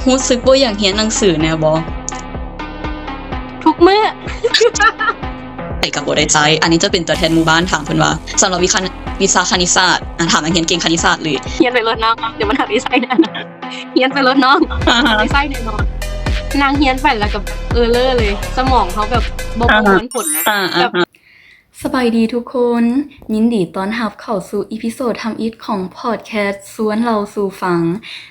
ຮູ້ສຶກບໍ່ຢາກຮຽນໜັງສືແດ່ບໍ່? ທຸກມື້ ໃຜກໍບໍ່ໄດ້ໃຊ້. ອັນນີ້ຈະເປັນຕົວແທນໝູ່ບ້ານຖາມເພິ່ນວ່າ ສຳລັບວິຄະ ວິຊາຄະນິດສາດ ອາ ຖາມນັກຮຽນເກັ່ງຄະນິດສາດເລີຍ. ຮຽນໄປໂລດນ້ອງ ດຽວມັນເຂົ້າໄດ້ໃຊ້ແນ່ນອນ. ຮຽນໄປໂລດນ້ອງ ໄດ້ໃຊ້ແນ່ນອນ. ນາງຮຽນໄປແລ້ວກໍເອີເລີເລີຍ ສະໝອງເຮົາແບບບໍ່ປະມວນຜົນນະ ແບບ ສະບາຍດີທຸກຄົນ ຍິນດີຕ້ອນຮັບເຂົ້າສູ່ອີພິໂສດທຳອິດຂອງພອດແຄສຊວນເລົ່າສູ່ຟັງ.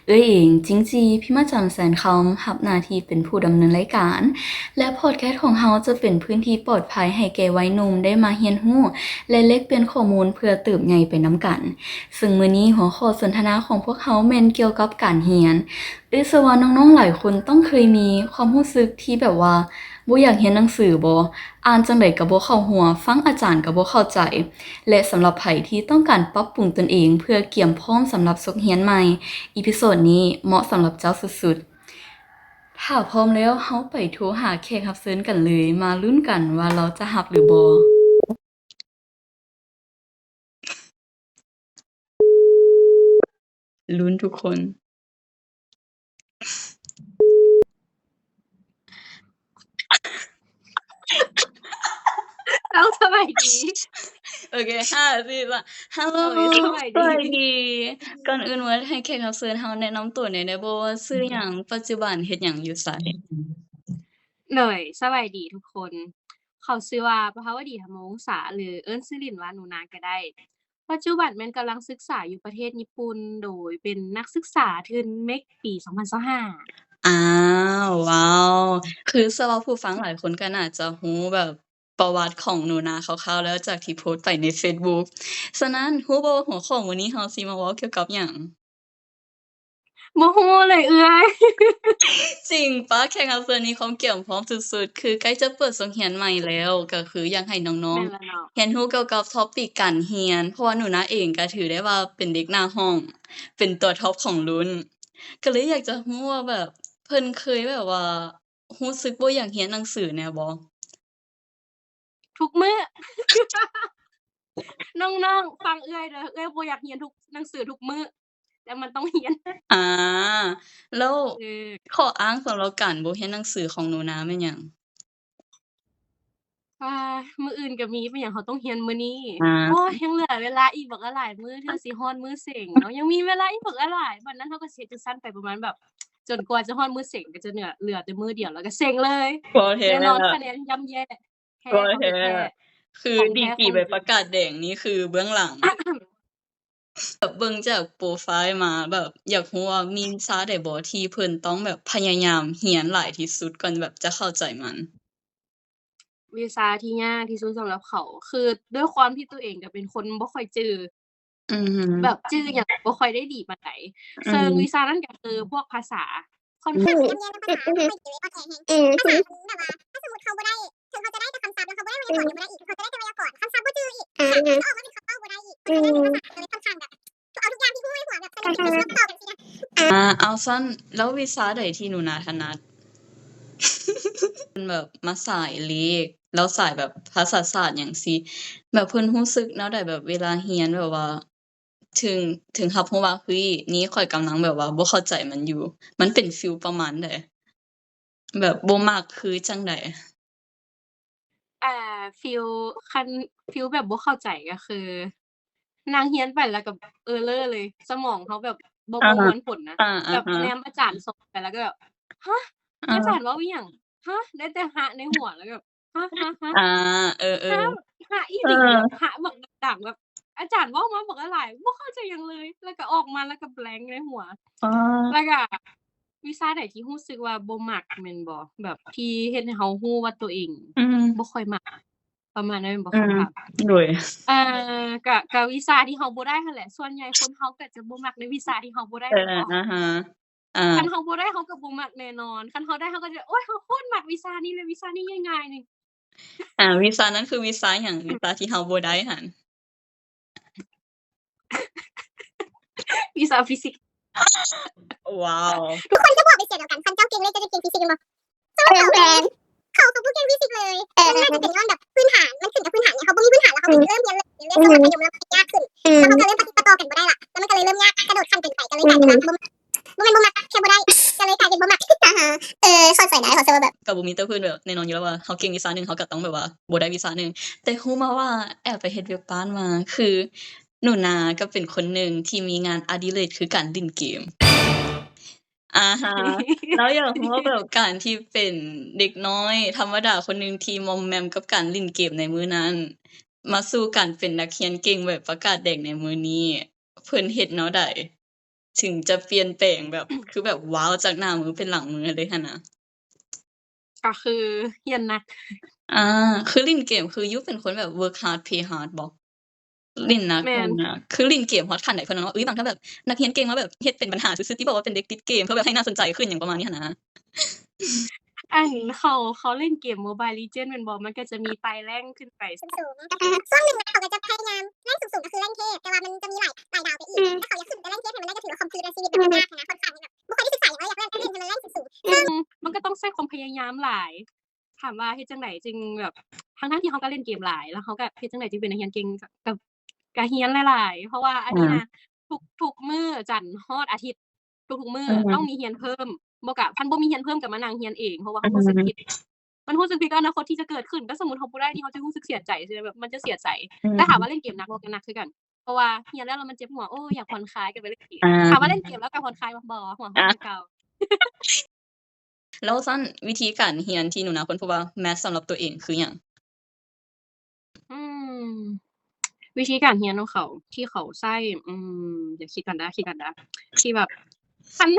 ເອື້ອຍເອງ ຈິງຈີ ພິມະຈັນ ແສນຄຳ ຮັບໜ້າທີ່ເປັນຜູ້ດຳເນີນລາຍການ ແລະ ພອດແຄສຂອງເຮົາຈະເປັນພື້ນທີ່ປອດໄພໃຫ້ແກ່ໄວໜຸ່ມໄດ້ມາຮຽນຮູ້ ແລະ ແລກປ່ຽນຂໍ້ມູນເພື່ອເຕີບໃຫຍ່ໄປນຳກັນ. ເຊິ່ງມື້ນີ້ຫົວຂໍ້ສົນທະນາຂອງພວກເຮົາແມ່ນກ່ຽວກັບການຮຽນ. ເອື້ອຍເຊື່ອວ່ານ້ອງໆຫຼາຍຄົນຕ້ອງເຄີຍມີຄວາມຮູ້ສຶກທີ່ແບບວ່າບໍ່ຢາກຮຽນໜັງສືບໍ່? ອ່ານຈັ່ງໃດກໍບໍ່ເຂົ້າຫົວ, ຟັງອາຈານກໍບໍ່ເຂົ້າໃຈ. ແລະ ສຳລັບໃຜທີ່ຕ້ອງການປັບປຸງຕົນເອງເພື່ອກຽມພ້ອມສຳລັບສົກຮຽນໃໝ່, ອີພິໂສດນີ້ເໝາະສຳລັບເຈົ້າສຸດໆ. ຖ້າພ້ອມແລ້ວ, ເຮົາໄປໂທຫາແຂກຮັບເຊີນກັນເລີຍ, ມາລຸ້ນກັນວ່າລາວຈະຮັບຫຼືບໍ່. ລຸ້ນທຸກຄົນ. ເອົາ ສະບາຍດີ. ໂອເຄ ຫ້າ ສີ່ ສາມ ຮັລໂຫຼ ໂດຍ ສະບາຍດີ ສະບາຍດີ. ກ່ອນອື່ນໝົດ ໃຫ້ແຂກຮັບເຊີນເຮົາແນະນຳຕົວແດ່ໄດ້ບໍ່ ວ່າຊື່ຫຍັງ, ປັດຈຸບັນເຮັດຫຍັງຢູ່ໃສ? ໂດຍ ສະບາຍດີທຸກຄົນ. ເຂົາຊື່ວ່າ ປະພາວະດີ ທຳມະວົງສາ ຫຼື ເອີ້ນຊື່ຫຼິ້ນວ່າໜູນາກໍໄດ້. ປັດຈຸບັນແມ່ນກຳລັງສຶກສາຢູ່ປະເທດຍີ່ປຸ່ນ ໂດຍເປັນນັກສຶກສາທຶນເມັກປີສອງພັນຊາວຫ້າ. ອ້າວ ວ້າວ ຄືເຊື່ອວ່າຜູ້ຟັງຫຼາຍຄົນກໍໜ້າຈະຮູ້ແບບປະຫວັດຂອງໜູນາຄ່າວໆແລ້ວ ຈາກທີ່ໂພສໄປໃນເຟສບຸກ. ສະນັ້ນ ຮູ້ບໍ່ວ່າຫົວຂໍ້ມື້ນີ້ເຮົາຊິມາເວົ້າກ່ຽວກັບຫຍັງ? ບໍ່ຮູ້ເລີຍເອື້ອຍ. ຈິງປະ? ແຂກຮັບເຊີນມີຄວາມກຽມພ້ອມສຸດໆ ຄືໃກ້ຈະເປີດສົກຮຽນໃໝ່ແລ້ວ ກໍຄືຢາກໃຫ້ນ້ອງໆ ແມ່ນແລ້ວເນາະ ຮຽນຮູ້ກ່ຽວກັບທອບປິກການຮຽນ ເພາະວ່າໜູນາເອງກໍຖືໄດ້ວ່າເປັນເດັກໜ້າຫ້ອງ ເປັນຕົວທັອບຂອງລຸ້ນ ກໍເລີຍຢາກຈະຮູ້ວ່າແບບເພິ່ນເຄີຍແບບວ່າຮູ້ສຶກບໍ່ຢາກຮຽນໜັງສືແດ່ບໍ່? ທຸກມື້ ນ້ອງໆ ຟັງເອື້ອຍເດີ ເອື້ອຍບໍ່ຢາກຮຽນທຸກ ໜັງສືທຸກມື້ ແຕ່ມັນຕ້ອງຮຽນ. ອາ ແລ້ວ ເອີ ຂໍ້ອ້າງສຳລັບການບໍ່ຮຽນໜັງສືຂອງໜູນາແມ່ນຫຍັງ? ອາ ມື້ອື່ນກໍມີ ເປັນຫຍັງເຮົາຕ້ອງຮຽນມື້ນີ້? ອາ ໂອ້ຍ ຍັງເຫຼືອເວລາອີກບັກຫຼາຍມື້ ເທື່ອຊິຮອດມື້ເສັງເນາະ ຍັງມີເວລາອີກບັກຫຼາຍ. ບັດນັ້ນເຮົາກໍຊິເຮັດຈັ່ງຊັ້ນໄປປະມານແບບ ຈົນກວ່າຈະຮອດມື້ເສັງ ກໍຈະເຫຼືອ ເຫຼືອແຕ່ມື້ດຽວ ແລ້ວກໍເສັງເລີຍ. ບໍ່ແທ້ ແນ່ນອນ ລະ ຄະແນນຍ່ຳແຍ່. ບໍ່ແທ້ ແທ້ ຄືດີກຣີໃບປະກາດແດງນີ້ຄືເບື້ອງຫຼັງ. ແບບເບິ່ງຈາກໂປຣໄຟມາ ແບບຢາກຮູ້ວ່າມີວິຊາໃດບໍ່ທີ່ເພິ່ນຕ້ອງແບບພະຍາຍາມຮຽນຫຼາຍທີ່ສຸດກ່ອນແບບຈະເຂົ້າໃຈມັນ? ວິຊາທີ່ຍາກທີ່ສຸດສຳລັບເຂົາ ຄືດ້ວຍຄວາມທີ່ຕົວເອງກໍເປັນຄົນບໍ່ຄ່ອຍຈື່ ອືຮຶ ແບບຈື່ຫຍັງບໍ່ຄ່ອຍໄດ້ດີປານໃດ. ອືມ ເຊິ່ງວິຊານັ້ນກໍຄືພວກພາສາ ຄ່ອນຂ້າງ ອືມ ພາສາ ອືມ ພາສາ ແບບວ່າ ຖ້າສົມມຸດເຮົາບໍ່ໄດ້ ເຖິງເຮົາຈະໄດ້ແຕ່ຄຳສັບ ແລ້ວເຮົາບໍ່ໄດ້ໄວຍາກອນ ເຮົາຈະໄດ້ແຕ່ໄວຍາກອນ ຄຳສັບບໍ່ຈື່ອີກ ອືມ ຄຳທີ່ອອກມາເປັນຄຳເວົ້າບໍ່ໄດ້ອີກ ມັນກໍເລີຍເຮັດໃຫ້ພາສາເຮົາເລີຍຄ່ອນຂ້າງແບບ ເອົາທຸກຢ່າງທີ່ຮູ້ໄວ້ຫົວແບບ ເອີ ເອົາຊັ້ນ ແລ້ວວິຊາໃດທີ່ໜູນາຖະໜັດ? ແບບມາສາຍເລກ ແລ້ວສາຍແບບພາສາສາດຫຍັງຊີ້ ແບບເພິ່ນຮູ້ສຶກແນວໃດ ແບບເວລາຮຽນ ແບບວ່າເຖິງ ເຖິງຮັບຮູ້ວ່າ ເຮີ້ຍ ນີ້ຂ້ອຍກຳລັງແບບວ່າບໍ່ເຂົ້າໃຈມັນຢູ່ ມັນເປັນຟີລປະມານໃດ? ແບບບໍ່ມັກຄືຈັ່ງໃດ? ອ່າ ຟີລ ຄັນຟີລແບບບໍ່ເຂົ້າໃຈກໍຄື ນາງຮຽນໄປແລ້ວກໍເອີເລີເລີຍ ສະໝອງເຮົາແບບບໍ່ປະມວນຜົນນະ ອ່າ ແບບ ອ່າ ແນມອາຈານສອນໄປແລ້ວກໍແບບ ຮະ ອ່າ ອາຈານເວົ້າອີ່ຫຍັງ? ຮະ ໄດ້ແຕ່ຮະໃນຫົວ ແລ້ວກໍແບບ ຮະ ຮະ ຮະ ອ່າ ເອີ ເອີ ຮະ ຮະອີ່ຫຼີ ເອີ ຮະບັກດັງໆ ແບບ ອາຈານເວົ້າມາບັກຫຼາຍ ບໍ່ເຂົ້າໃຈຫຍັງເລີຍ ແລ້ວກໍອອກມາ ແລ້ວກໍແບລັງໃນຫົວ ອໍ ແລ້ວກໍ ວິຊາໃດທີ່ຮູ້ສຶກວ່າບໍ່ມັກແມ່ນບໍ່? ແບບທີ່ເຮັດໃຫ້ເຮົາຮູ້ວ່າຕົວເອງ ອືມ ບໍ່ຄ່ອຍມັກ ປະມານນັ້ນແມ່ນບໍ່? ອືມ ຄຳຖາມ ໂດຍ ເອີ ກະ ກະວິຊາທີ່ເຮົາບໍ່ໄດ້ຫັ້ນແຫຼະ ສ່ວນໃຫຍ່ຄົນເຮົາກໍຈະບໍ່ມັກໃນວິຊາທີ່ເຮົາບໍ່ໄດ້ ເອີ ແມ່ນບໍ່? ອ່າຮະ ອ່າ ຄັນເຮົາບໍ່ໄດ້ເຮົາກໍບໍ່ມັກແນ່ນອນ ຄັນເຮົາໄດ້ເຮົາກໍຈະ ໂອ້ຍ ເຮົາໂຄດມັກວິຊານີ້ເລີຍ ວິຊານີ້ງ່າຍໆ ນີ້. ອ່າ ວິຊານັ້ນຄືວິຊາຫຍັງ? ວິຊາທີ່ເຮົາບໍ່ໄດ້ຫັ້ນ? ວິຊາຟີຊິກ. ວ້າວ ທຸກຄົນຈະບອກເປັນສຽງດຽວກັນ ຄັນເຈົ້າເກັ່ງເລກເຈົ້າຈະເກັ່ງຟີຊິກແມ່ນບໍ່? ເຈົ້າເຂົາ ເຂົາບໍ່ເກັ່ງຟີຊິກເລີຍ ເອີ ມັນອາດຈະເປັນຍ້ອນແບບພື້ນຖານ ມັນຂຶ້ນກັບພື້ນຖານ ເຮົາບໍ່ມີພື້ນຖານ ແລ້ວເຮົາໄປເລີ່ມຮຽນເລີຍ ຮຽນເລື່ອງສາມັດທະຍົມ ແລ້ວມັນກໍຍາກຂຶ້ນ ເອີ ແລ້ວເຮົາກໍເລີ່ມປະຕິດປະຕໍ່ກັນບໍ່ໄດ້ລະ ແລ້ວມັນກໍເລີຍເລີ່ມຍາກ ກະໂດດຂັ້ນເກີນໄປ ກໍເລີຍກາຍເປັນວ່າບໍ່ ບໍ່ແມ່ນບໍ່ມັກ ແຄ່ບໍ່ໄດ້ ກໍເລີຍກາຍເປັນ ກໍເຂົ້າໃຈໄດ້ ເພາະວ່າແບບ ກໍບໍ່ມີແຕ່ເພິ່ນ ແບບແນ່ນອນຢູ່ແລ້ວວ່າເຮົາເກັ່ງວິຊາໜຶ່ງ ເຮົາກໍຕ້ອງແບບວ່າບໍ່ໄດ້ວິຊາໜຶ່ງ. ແຕ່ຮູ້ມາວ່າແອບໄປເຮັດວຽກບ້ານມາ ຄືໜູນາກໍເປັນຄົນໜຶ່ງທີ່ມີງານອະດິເລກຄືການຫຼິ້ນເກມ. ອາຮະ ແລ້ວຢາກຮູ້ວ່າແບບການທີ່ເປັນເດັກນ້ອຍທຳມະດາຄົນໜຶ່ງທີ່ມອມແມມກັບການຫຼິ້ນເກມໃນມື້ນັ້ນ ມາສູ່ການເປັນນັກຮຽນເກັ່ງໃບປະກາດແດງໃນມື້ນີ້ ເພິ່ນເຮັດແນວໃດ ເຖິງຈະປ່ຽນແປງແບບ ຄືແບບວ້າວຈາກໜ້າມືເປັນຫຼັງມືເລີຍຫັ້ນນະ? ກໍຄືຮຽນໜັກ. ອາ ຄືຫຼິ້ນເກມ ຄືຢູ່ເປັນຄົນແບບ work hard play hard ບໍ່? ຫຼິ້ນໜັກ. ແມ່ນ. ເອີ ຄືຫຼິ້ນເກມຮອດຂັ້ນໃດ ເພິ່ນເນາະ ເອີຍ ບາງເທື່ອແບບນັກຮຽນເກັ່ງມາແບບເຮັດເປັນບັນຫາຊື່ໆ ຕິ ບອກວ່າເປັນເດັກຕິດເກມ ເພື່ອແບບໃຫ້ໜ້າສົນໃຈຂຶ້ນຫຍັງປະມານນີ້ຫັ້ນນະ. ອັນເຂົາ ເຂົາຫຼິ້ນເກມ Mobile Legends ແມ່ນບໍ່? ມັນກໍຈະມີໄຕ່ແລງຂຶ້ນໄປສູງໆ. ຊ່ວງໜຶ່ງນະ ເຂົາກໍຈະພະຍາຍາມແລງສູງໆ ກໍຄືແລງເທບ ແຕ່ວ່າມັນຈະມີຫຼາຍ ຫຼາຍດາວໄປອີກ ອືມ ແລ້ວເຂົາຢາກຂຶ້ນໄປແລງເທບໃຫ້ມັນໄດ້ ກໍຖືວ່າຄອມພີດໃນຊີວິດມັນຍາກນະ ຂ້ອນຂ້າງທີ່ແບບບໍ່ຄ່ອຍໄດ້ສຶກສາຫຍັງເລີຍ ຢາກແລງ ເຮັດໃຫ້ມັນແລງສູງໆ. ອືມ ມັນກໍຕ້ອງໃຊ້ຄວາມພະຍາຍາມຫຼາຍ. ຖາມວ່າເຮັດຈັ່ງໃດຈຶ່ງແບບ ທັງໆທີ່ເຮົາກໍຫຼິ້ນເກມຫຼາຍ ແລ້ວເຮົາກໍເຮັດຈັ່ງໃດຈຶ່ງເປັນນັກຮຽນເກັ່ງ ກໍ ກໍຮຽນຫຼາຍໆ ເພາະວ່າອັນນີ້ນະ ອືມ ທຸກ ທຸກມື້ ຈັນຮອດອາທິດ ທຸກໆມື້ ອືມ ຕ້ອງມີຮຽນເພີ່ມ. ບໍ່ກະ ຄັນບໍ່ມີຮຽນເພີ່ມກໍມານັ່ງຮຽນເອງ ເພາະວ່າເຮົາ ອືມ ຮູ້ສຶກຜິດ ມັນຮູ້ສຶກຜິດກັບອະນາຄົດທີ່ຈະເກີດຂຶ້ນ. ແລ້ວສົມມຸດເຮົາບໍ່ໄດ້ນີ້ ເຮົາຈະຮູ້ສຶກເສຍໃຈ ແບບມັນຈະເສຍໃຈ. ອືມ ແຕ່ຖາມວ່າຫຼິ້ນເກມໜັກບໍ່? ກໍໜັກຄືກັນ ເພາະວ່າຮຽນແລ້ວ ແລ້ວມັນເຈັບຫົວ ໂອ້ຍ ຢາກຜ່ອນຄາຍ ກໍໄປຫຼິ້ນເກມ. ອ່າ ຖາມວ່າຫຼິ້ນເກມແລ້ວກໍຜ່ອນຄາຍບໍ່? ບໍ່ ຫົວເຮົາຄືເກົ່າ. ແລ້ວຊັ້ນ ວິທີການຮຽນທີ່ໜູນາຄົ້ນພົບວ່າແມັດສຳລັບຕົວເອງຄືຫຍັງ? ອືມ ວິທີການຮຽນຂອງເຂົາທີ່ເຂົາໃຊ້ ອືມ ດຽວຄິດກ່ອນເດີ ຄິດກ່ອນເດີ ທີ່ແບບ ຄັນ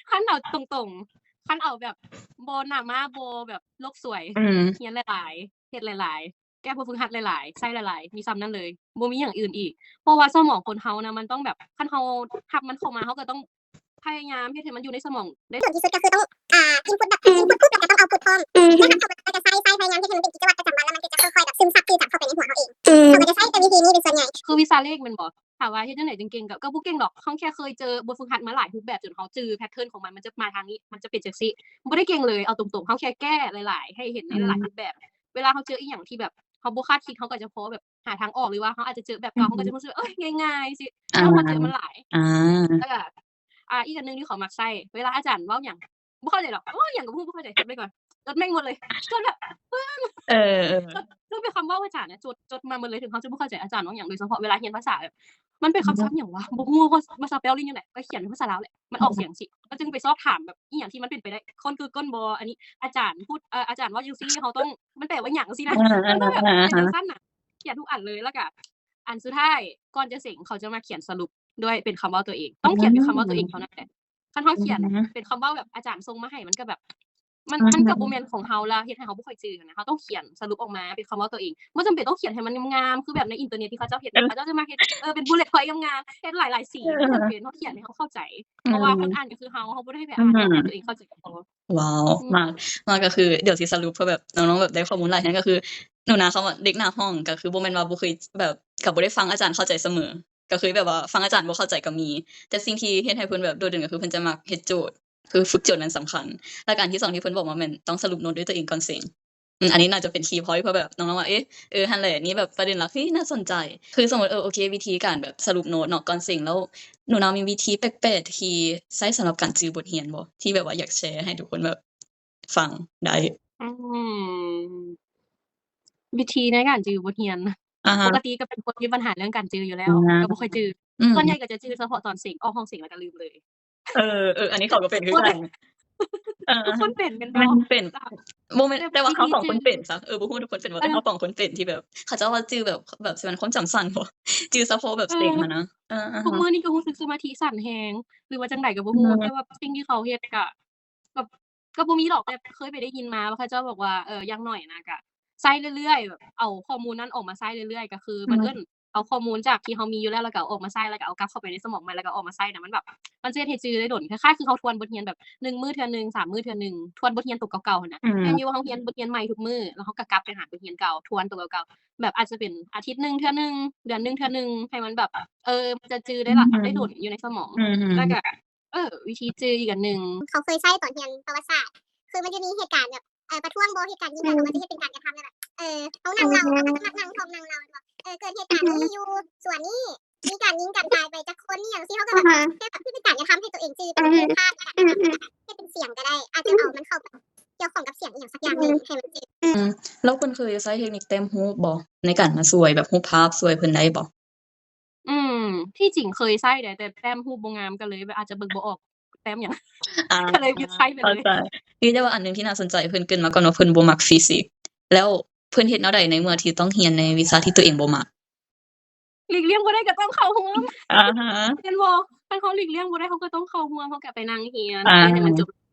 ຄັນເອົາຕົງໆ ຄັນເອົາແບບບໍ່ໜ້າມ້າ ບໍ່ແບບໂລກສວຍ ອືມ ຮຽນຫຼາຍໆ ເຮັດຫຼາຍໆ ແກ້ບົດຝຶກຫັດຫຼາຍໆ ໃຊ້ຫຼາຍໆ ມີສ່ຳນັ້ນເລີຍ ບໍ່ມີຫຍັງອື່ນອີກ. ເພາະວ່າສະໝອງຄົນເຮົານະ ມັນຕ້ອງແບບ ຄັນເຮົາຮັບມັນເຂົ້າມາ ເຮົາກໍຕ້ອງພະຍາຍາມເຮັດໃຫ້ມັນຢູ່ໃນສະໝອງໄດ້. ສ່ວນທີ່ສຸດກໍຄືຕ້ອງ ອ່າ input ແບບ input ປຸບ ແລ້ວກໍຕ້ອງ output ພ້ອມ. ອືມ ແລ້ວເຮົາກໍຈະໃຊ້ ໃຊ້ພະຍາຍາມເຮັດໃຫ້ມັນເປັນກິດຈະວັດປະຈຳວັນ ແລ້ວມັນກໍຈະຄ່ອຍໆແບບຊຶມຊັບຊື່ຈາກເຂົ້າໄປໃນຫົວເຮົາເອງ. ອືມ ເຮົາກໍຈະໃຊ້ແຕ່ວິທີນີ້ເປັນສ່ວນໃຫຍ່. ຄືວິຊາເລກແມ່ນບໍ່? ຖາມວ່າເຮັດຈັ່ງໃດຈຶ່ງເກັ່ງ ກໍ ກໍບໍ່ເກັ່ງດອກ. ເຮົາແຄ່ເຄີຍເຈີບົດຝຶກຫັດມາຫຼາຍຮູບແບບ ຈົນເຮົາຈື່ pattern ຂອງມັນ ມັນຈະມາທາງນີ້ ມັນຈະເປັນຈັ່ງຊີ້. ບໍ່ໄດ້ເກັ່ງເລີຍ ເອົາຕົງໆ ເຮົາແຄ່ແກ້ຫຼາຍໆ ໃຫ້ເຫັນໃນຫຼາຍໆ ອືມ ຮູບແບບ. ເວລາເຮົາເຈີອີ່ຫຍັງທີ່ແບບເຮົາບໍ່ຄາດຄິດ ເຮົາກໍຈະພໍແບບຫາທາງອອກ ຫຼືວ່າເຮົາອາດຈະເຈີແບບເກົ່າ ອືມ ເຮົາກໍຈະຮູ້ສຶກວ່າ ເອີຍ ງ່າຍໆ ຊິ. ອ່າ ເຮົາມາເຈີມັນຫຼາຍ. ອ່າ ແລ້ວກໍ ອ່າ ອີກອັນໜຶ່ງທີ່ເຂົາມັກໃຊ້ ເວລາອາຈານເວົ້າຫຍັງ ບໍ່ເຂົ້າໃຈດອກ ໂອ້ຍ ຫຍັງກໍບໍ່ຮູ້ ບໍ່ເຂົ້າໃຈ ຈົດໄວ້ກ່ອນ ຈົດແມ່ງໝົດເລີຍ ຈົນແບບ ປຶ້ງ ເອີ ເອີ ຈົນ ຈົນເປັນຄຳເວົ້າອາຈານນະ ຈົດ ຈົດມາໝົດເລີຍ. ເຖິງເຮົາຈະບໍ່ເຂົ້າໃຈອາຈານເວົ້າຫຍັງ ໂດຍສະເພາະເວລາຮຽນພາສາແບບ ມັນເປັນຄຳສັບຫຍັງວະ ບໍ່ຮູ້ວ່າພາສາ spelling ຈັ່ງໃດ ກໍຂຽນເປັນພາສາລາວແຫຼະ ມັນອອກສຽງຈັ່ງຊີ້ ແລ້ວຈຶ່ງໄປສອບຖາມແບບອີ່ຫຍັງທີ່ມັນເປັນໄປໄດ້ ຄົ້ນ Google ບໍ່ ອັນນີ້ອາຈານພູດ ເອີ ອາຈານເວົ້າຈັ່ງຊີ້ ເຮົາຕ້ອງ ມັນແປວ່າຫຍັງຈັ່ງຊີ້ນະ ເອີ ມັນກໍແບບເປັນຈັ່ງຊັ້ນນະ ຂຽນທຸກອັນເລີຍ. ແລ້ວກໍອັນສຸດທ້າຍ ກ່ອນຈະເສັງ ເຂົາຈະມາຂຽນສະຫຼຸບດ້ວຍເປັນຄຳເວົ້າຕົວເອງ ຕ້ອງຂຽນເປັນຄຳເວົ້າຕົວເອງເທົ່ານັ້ນແຫຼະ. ອືມ ຄັນເຮົາຂຽນ ອືມ ເປັນຄຳເວົ້າແບບອາຈານສົ່ງມາໃຫ້ ມັນກໍແບບ ມັນ ມັນກໍບໍ່ແມ່ນຂອງເຮົາ ແລ້ວເຮັດໃຫ້ເຮົາບໍ່ຄ່ອຍຈື່ນະ. ເຮົາຕ້ອງຂຽນສະຫຼຸບອອກມາເປັນຄຳເວົ້າຕົວເອງ ບໍ່ຈຳເປັນຕ້ອງຂຽນໃຫ້ມັນງາມໆ ຄືແບບໃນອິນເຕີເນັດທີ່ເຂົາເຈົ້າເຮັດ ເຂົາເຈົ້າຈະມາເຮັດ ເອີ ເປັນ bullet point ງາມໆ ເຮັດຫຼາຍໆສີ ບໍ່ຈຳເປັນ ເຮົາຂຽນໃຫ້ເຮົາເຂົ້າໃຈ ເພາະວ່າຄົນອ່ານກໍຄືເຮົາ ເຮົາບໍ່ໄດ້ໄປອ່ານໃຫ້ເຂົາເຂົ້າໃຈ ເຮົາເຂົ້າໃຈກໍພໍ. ວ້າວ ມາ ມາກໍຄື ດຽວຊິສະຫຼຸບ ເພື່ອແບບນ້ອງໆແບບໄດ້ຂໍ້ມູນຫຼາຍແຮງ ກໍຄືໜູນາ ຄຳວ່າເດັກໜ້າຫ້ອງ ກໍຄືບໍ່ແມ່ນວ່າບໍ່ເຄີຍ ແບບກໍບໍ່ໄດ້ຟັງອາຈານເຂົ້າໃຈສະເໝີ ກໍຄືແບບວ່າຟັງອາຈານບໍ່ເຂົ້າໃຈກໍມີ ແຕ່ສິ່ງທີ່ເຮັດໃຫ້ເພິ່ນແບບໂດດເດັ່ນ ກໍຄືເພິ່ນຈະມັກເຮັດໂຈດ ຄືຝຶກໂຈດນັ້ນສຳຄັນ. ແລ້ວການທີສອງທີ່ເພິ່ນບອກມາແມ່ນຕ້ອງສະຫຼຸບໂນດດ້ວຍຕົວເອງກ່ອນເສັງ. ອືມ ອັນນີ້ໜ້າຈະເປັນ key point ເພື່ອແບບນ້ອງໆວ່າ ເອ ເອີ ຫັ້ນແຫຼະ ນີ້ແບບປະເດັນຫຼັກທີ່ໜ້າສົນໃຈ ຄືສົມມຸດ ເອີ ໂອເຄ ວິທີການແບບສະຫຼຸບໂນດເນາະ ກ່ອນເສັງ ແລ້ວໜູນາມີວິທີແປກໆທີ່ໃຊ້ສຳລັບການຈື່ບົດຮຽນບໍ່ ທີ່ແບບວ່າຢາກແຊໃຫ້ທຸກຄົນແບບຟັງໄດ້? ອືມ ວິທີໃນການຈື່ບົດຮຽນ ອາຮະ ປົກກະຕິກໍເປັນຄົນມີບັນຫາເລື່ອງການຈື່ຢູ່ແລ້ວ ອາ ກໍບໍ່ຄ່ອຍຈື່ ອືມ ສ່ວນໃຫຍ່ກໍຈະຈື່ສະເພາະຕອນເສັງ ອອກຫ້ອງເສັງແລ້ວກໍລືມເລີຍ. ເອີ ເອີ ອັນນີ້ເຂົາກໍເປັນຄືກັນ ເອີ ທຸກຄົນເປັນແມ່ນບໍ່? ມັນເປັນ ບໍ່ແມ່ນ ແຕ່ວ່າເຮົາສອງຄົນເປັນຊະ ເອີ ບໍ່ຮູ້ທຸກຄົນເປັນບໍ່ ແຕ່ເຮົາສອງຄົນເປັນທີ່ແບບ ເຂົາເຈົ້າວ່າຈື່ແບບ ແບບຊິແມ່ນຄວາມຈຳສັ້ນບໍ່ ຈື່ສະເພາະແບບເສັງຫັ້ນນະ. ເອີ ເອີ ເອີ ທຸກມື້ນີ້ກໍຮູ້ສຶກສະມາທິສັ້ນແຮງ ຫຼືວ່າຈັ່ງໃດກໍບໍ່ຮູ້ ອືມ ແຕ່ວ່າສິ່ງທີ່ເຂົາເຮັດກະ ແບບ ກໍບໍ່ມີດອກ ແຕ່ເຄີຍໄປໄດ້ຍິນມາວ່າເຂົາເຈົ້າບອກວ່າ ເອີ ຢ່າງໜ້ອຍນະ ກະໃຊ້ເລື້ອຍໆ ແບບເອົາຂໍ້ມູນນັ້ນອອກມາໃຊ້ເລື້ອຍໆ ກໍຄື ອືມ ມັນເອີ້ນເອົາຂໍ້ມູນຈາກທີ່ເຮົາມີຢູ່ແລ້ວ ແລ້ວກໍເອົາອອກມາໃຊ້ ແລ້ວກໍເອົາກັບເຂົ້າໄປໃນສະໝອງໃໝ່ ແລ້ວກໍເອົາມາໃຊ້ນະ ມັນແບບ ມັນຈະເຮັດໃຫ້ຈື່ໄດ້ດົນ ຄ້າຍໆຄືເຮົາທວນບົດຮຽນແບບໜຶ່ງມື້ເທື່ອໜຶ່ງ ສາມມື້ເທື່ອໜຶ່ງ ທວນບົດຮຽນໂຕເກົ່າໆຫັ້ນນະ ອືມ ແມ່ນຢູ່ວ່າເຮົາຮຽນບົດຮຽນໃໝ່ທຸກມື້ ແລ້ວເຮົາກໍກັບໄປຫາບົດຮຽນເກົ່າ ທວນໂຕເກົ່າໆ ແບບອາດຈະເປັນອາທິດໜຶ່ງເທື່ອໜຶ່ງ ເດືອນໜຶ່ງເທື່ອໜຶ່ງ ໃຫ້ມັນແບບ ເອີ ມັນຈະຈື່ໄດ້ຫຼາຍ ອືມ ໄດ້ດົນຢູ່ໃນສະໝອງ ອືມ ແລ້ວກໍ ເອີ ວິທີຈື່ອີກອັນໜຶ່ງ ເຂົາເຄີຍໃຊ້ຕອນຮຽນປະຫວັດສາດ ຄືມັນຈະມີເຫດການແບບ ເອີ ປະທ້ວງບໍ່ ເຫດການຍິງກັນ ອືມ ເຂົາກໍຈະເຮັດເປັນການກະທຳແບບ ເອີ ເຮົານັ່ງເລົ່າ ອືມ ເຮົາກໍຈະນັ່ງ ນັ່ງທ່ອງນັ່ງເລົ່າວ່າ ເອີ ເກີດເຫດການນີ້ຢູ່ສວນນີ້ ມີການຍິງກັນຕາຍໄປຈັກຄົນ ອີ່ຫຍັງຊີ້ ເຮົາກໍແບບ ອືມ ເຮັດແບບທີ່ເປັນການກະທຳໃຫ້ຕົວເອງຈື່ ເປັນຮູບພາບ ອືມ ເຮັດເປັນສຽງກໍໄດ້ ອາດຈະເອົາມັນເຂົ້າໄປ ຫຍັງສັກຢ່າງໜຶ່ງໃຫ້ມັນເຈັບ. ອືມ ແລ້ວເພິ່ນເຄີຍໃຊ້ເທັກນິກແຕ້ມຮູບບໍ່ ໃນການມາຊ່ວຍແບບຮູບພາບ ຊ່ວຍເພິ່ນໄດ້ບໍ່? ອືມ ທີ່ຈິງເຄີຍໃຊ້ແດ່ ແຕ່ແຕ້ມຮູບບໍ່ງາມ ກໍເລີຍແບບອາດຈະເບິ່ງບໍ່ອອກແຕ້ມຫຍັງ ອາ ກໍເລີຍຢຸດໃຊ້ໄປເລີຍ. ເຂົ້າໃຈ. ມີແຕ່ວ່າອັນໜຶ່ງທີ່ໜ້າສົນໃຈ ເພິ່ນເກີ່ນມາກ່ອນວ່າເພິ່ນບໍ່ມັກຟີຊິກ ແລ້ວເພິ່ນເຮັດແນວໃດໃນເມື່ອທີ່ຕ້ອງຮຽນໃນວິຊາທີ່ຕົວເອງບໍ່ມັກ? ຫຼີກລ່ຽງບໍ່ໄດ້ກໍຕ້ອງເຂົ້າຮ່ວມ. ອາຮະ ແມ່ນບໍ່? ຄັນເຮົາຫຼີກລ່ຽງບໍ່ໄດ້ ເຮົາກໍຕ້ອງເຂົ້າຮ່ວມ ເຮົາກໍໄປນັ່ງຮຽນ ອາ ເຮັດໃຫ້ມັນຈົບ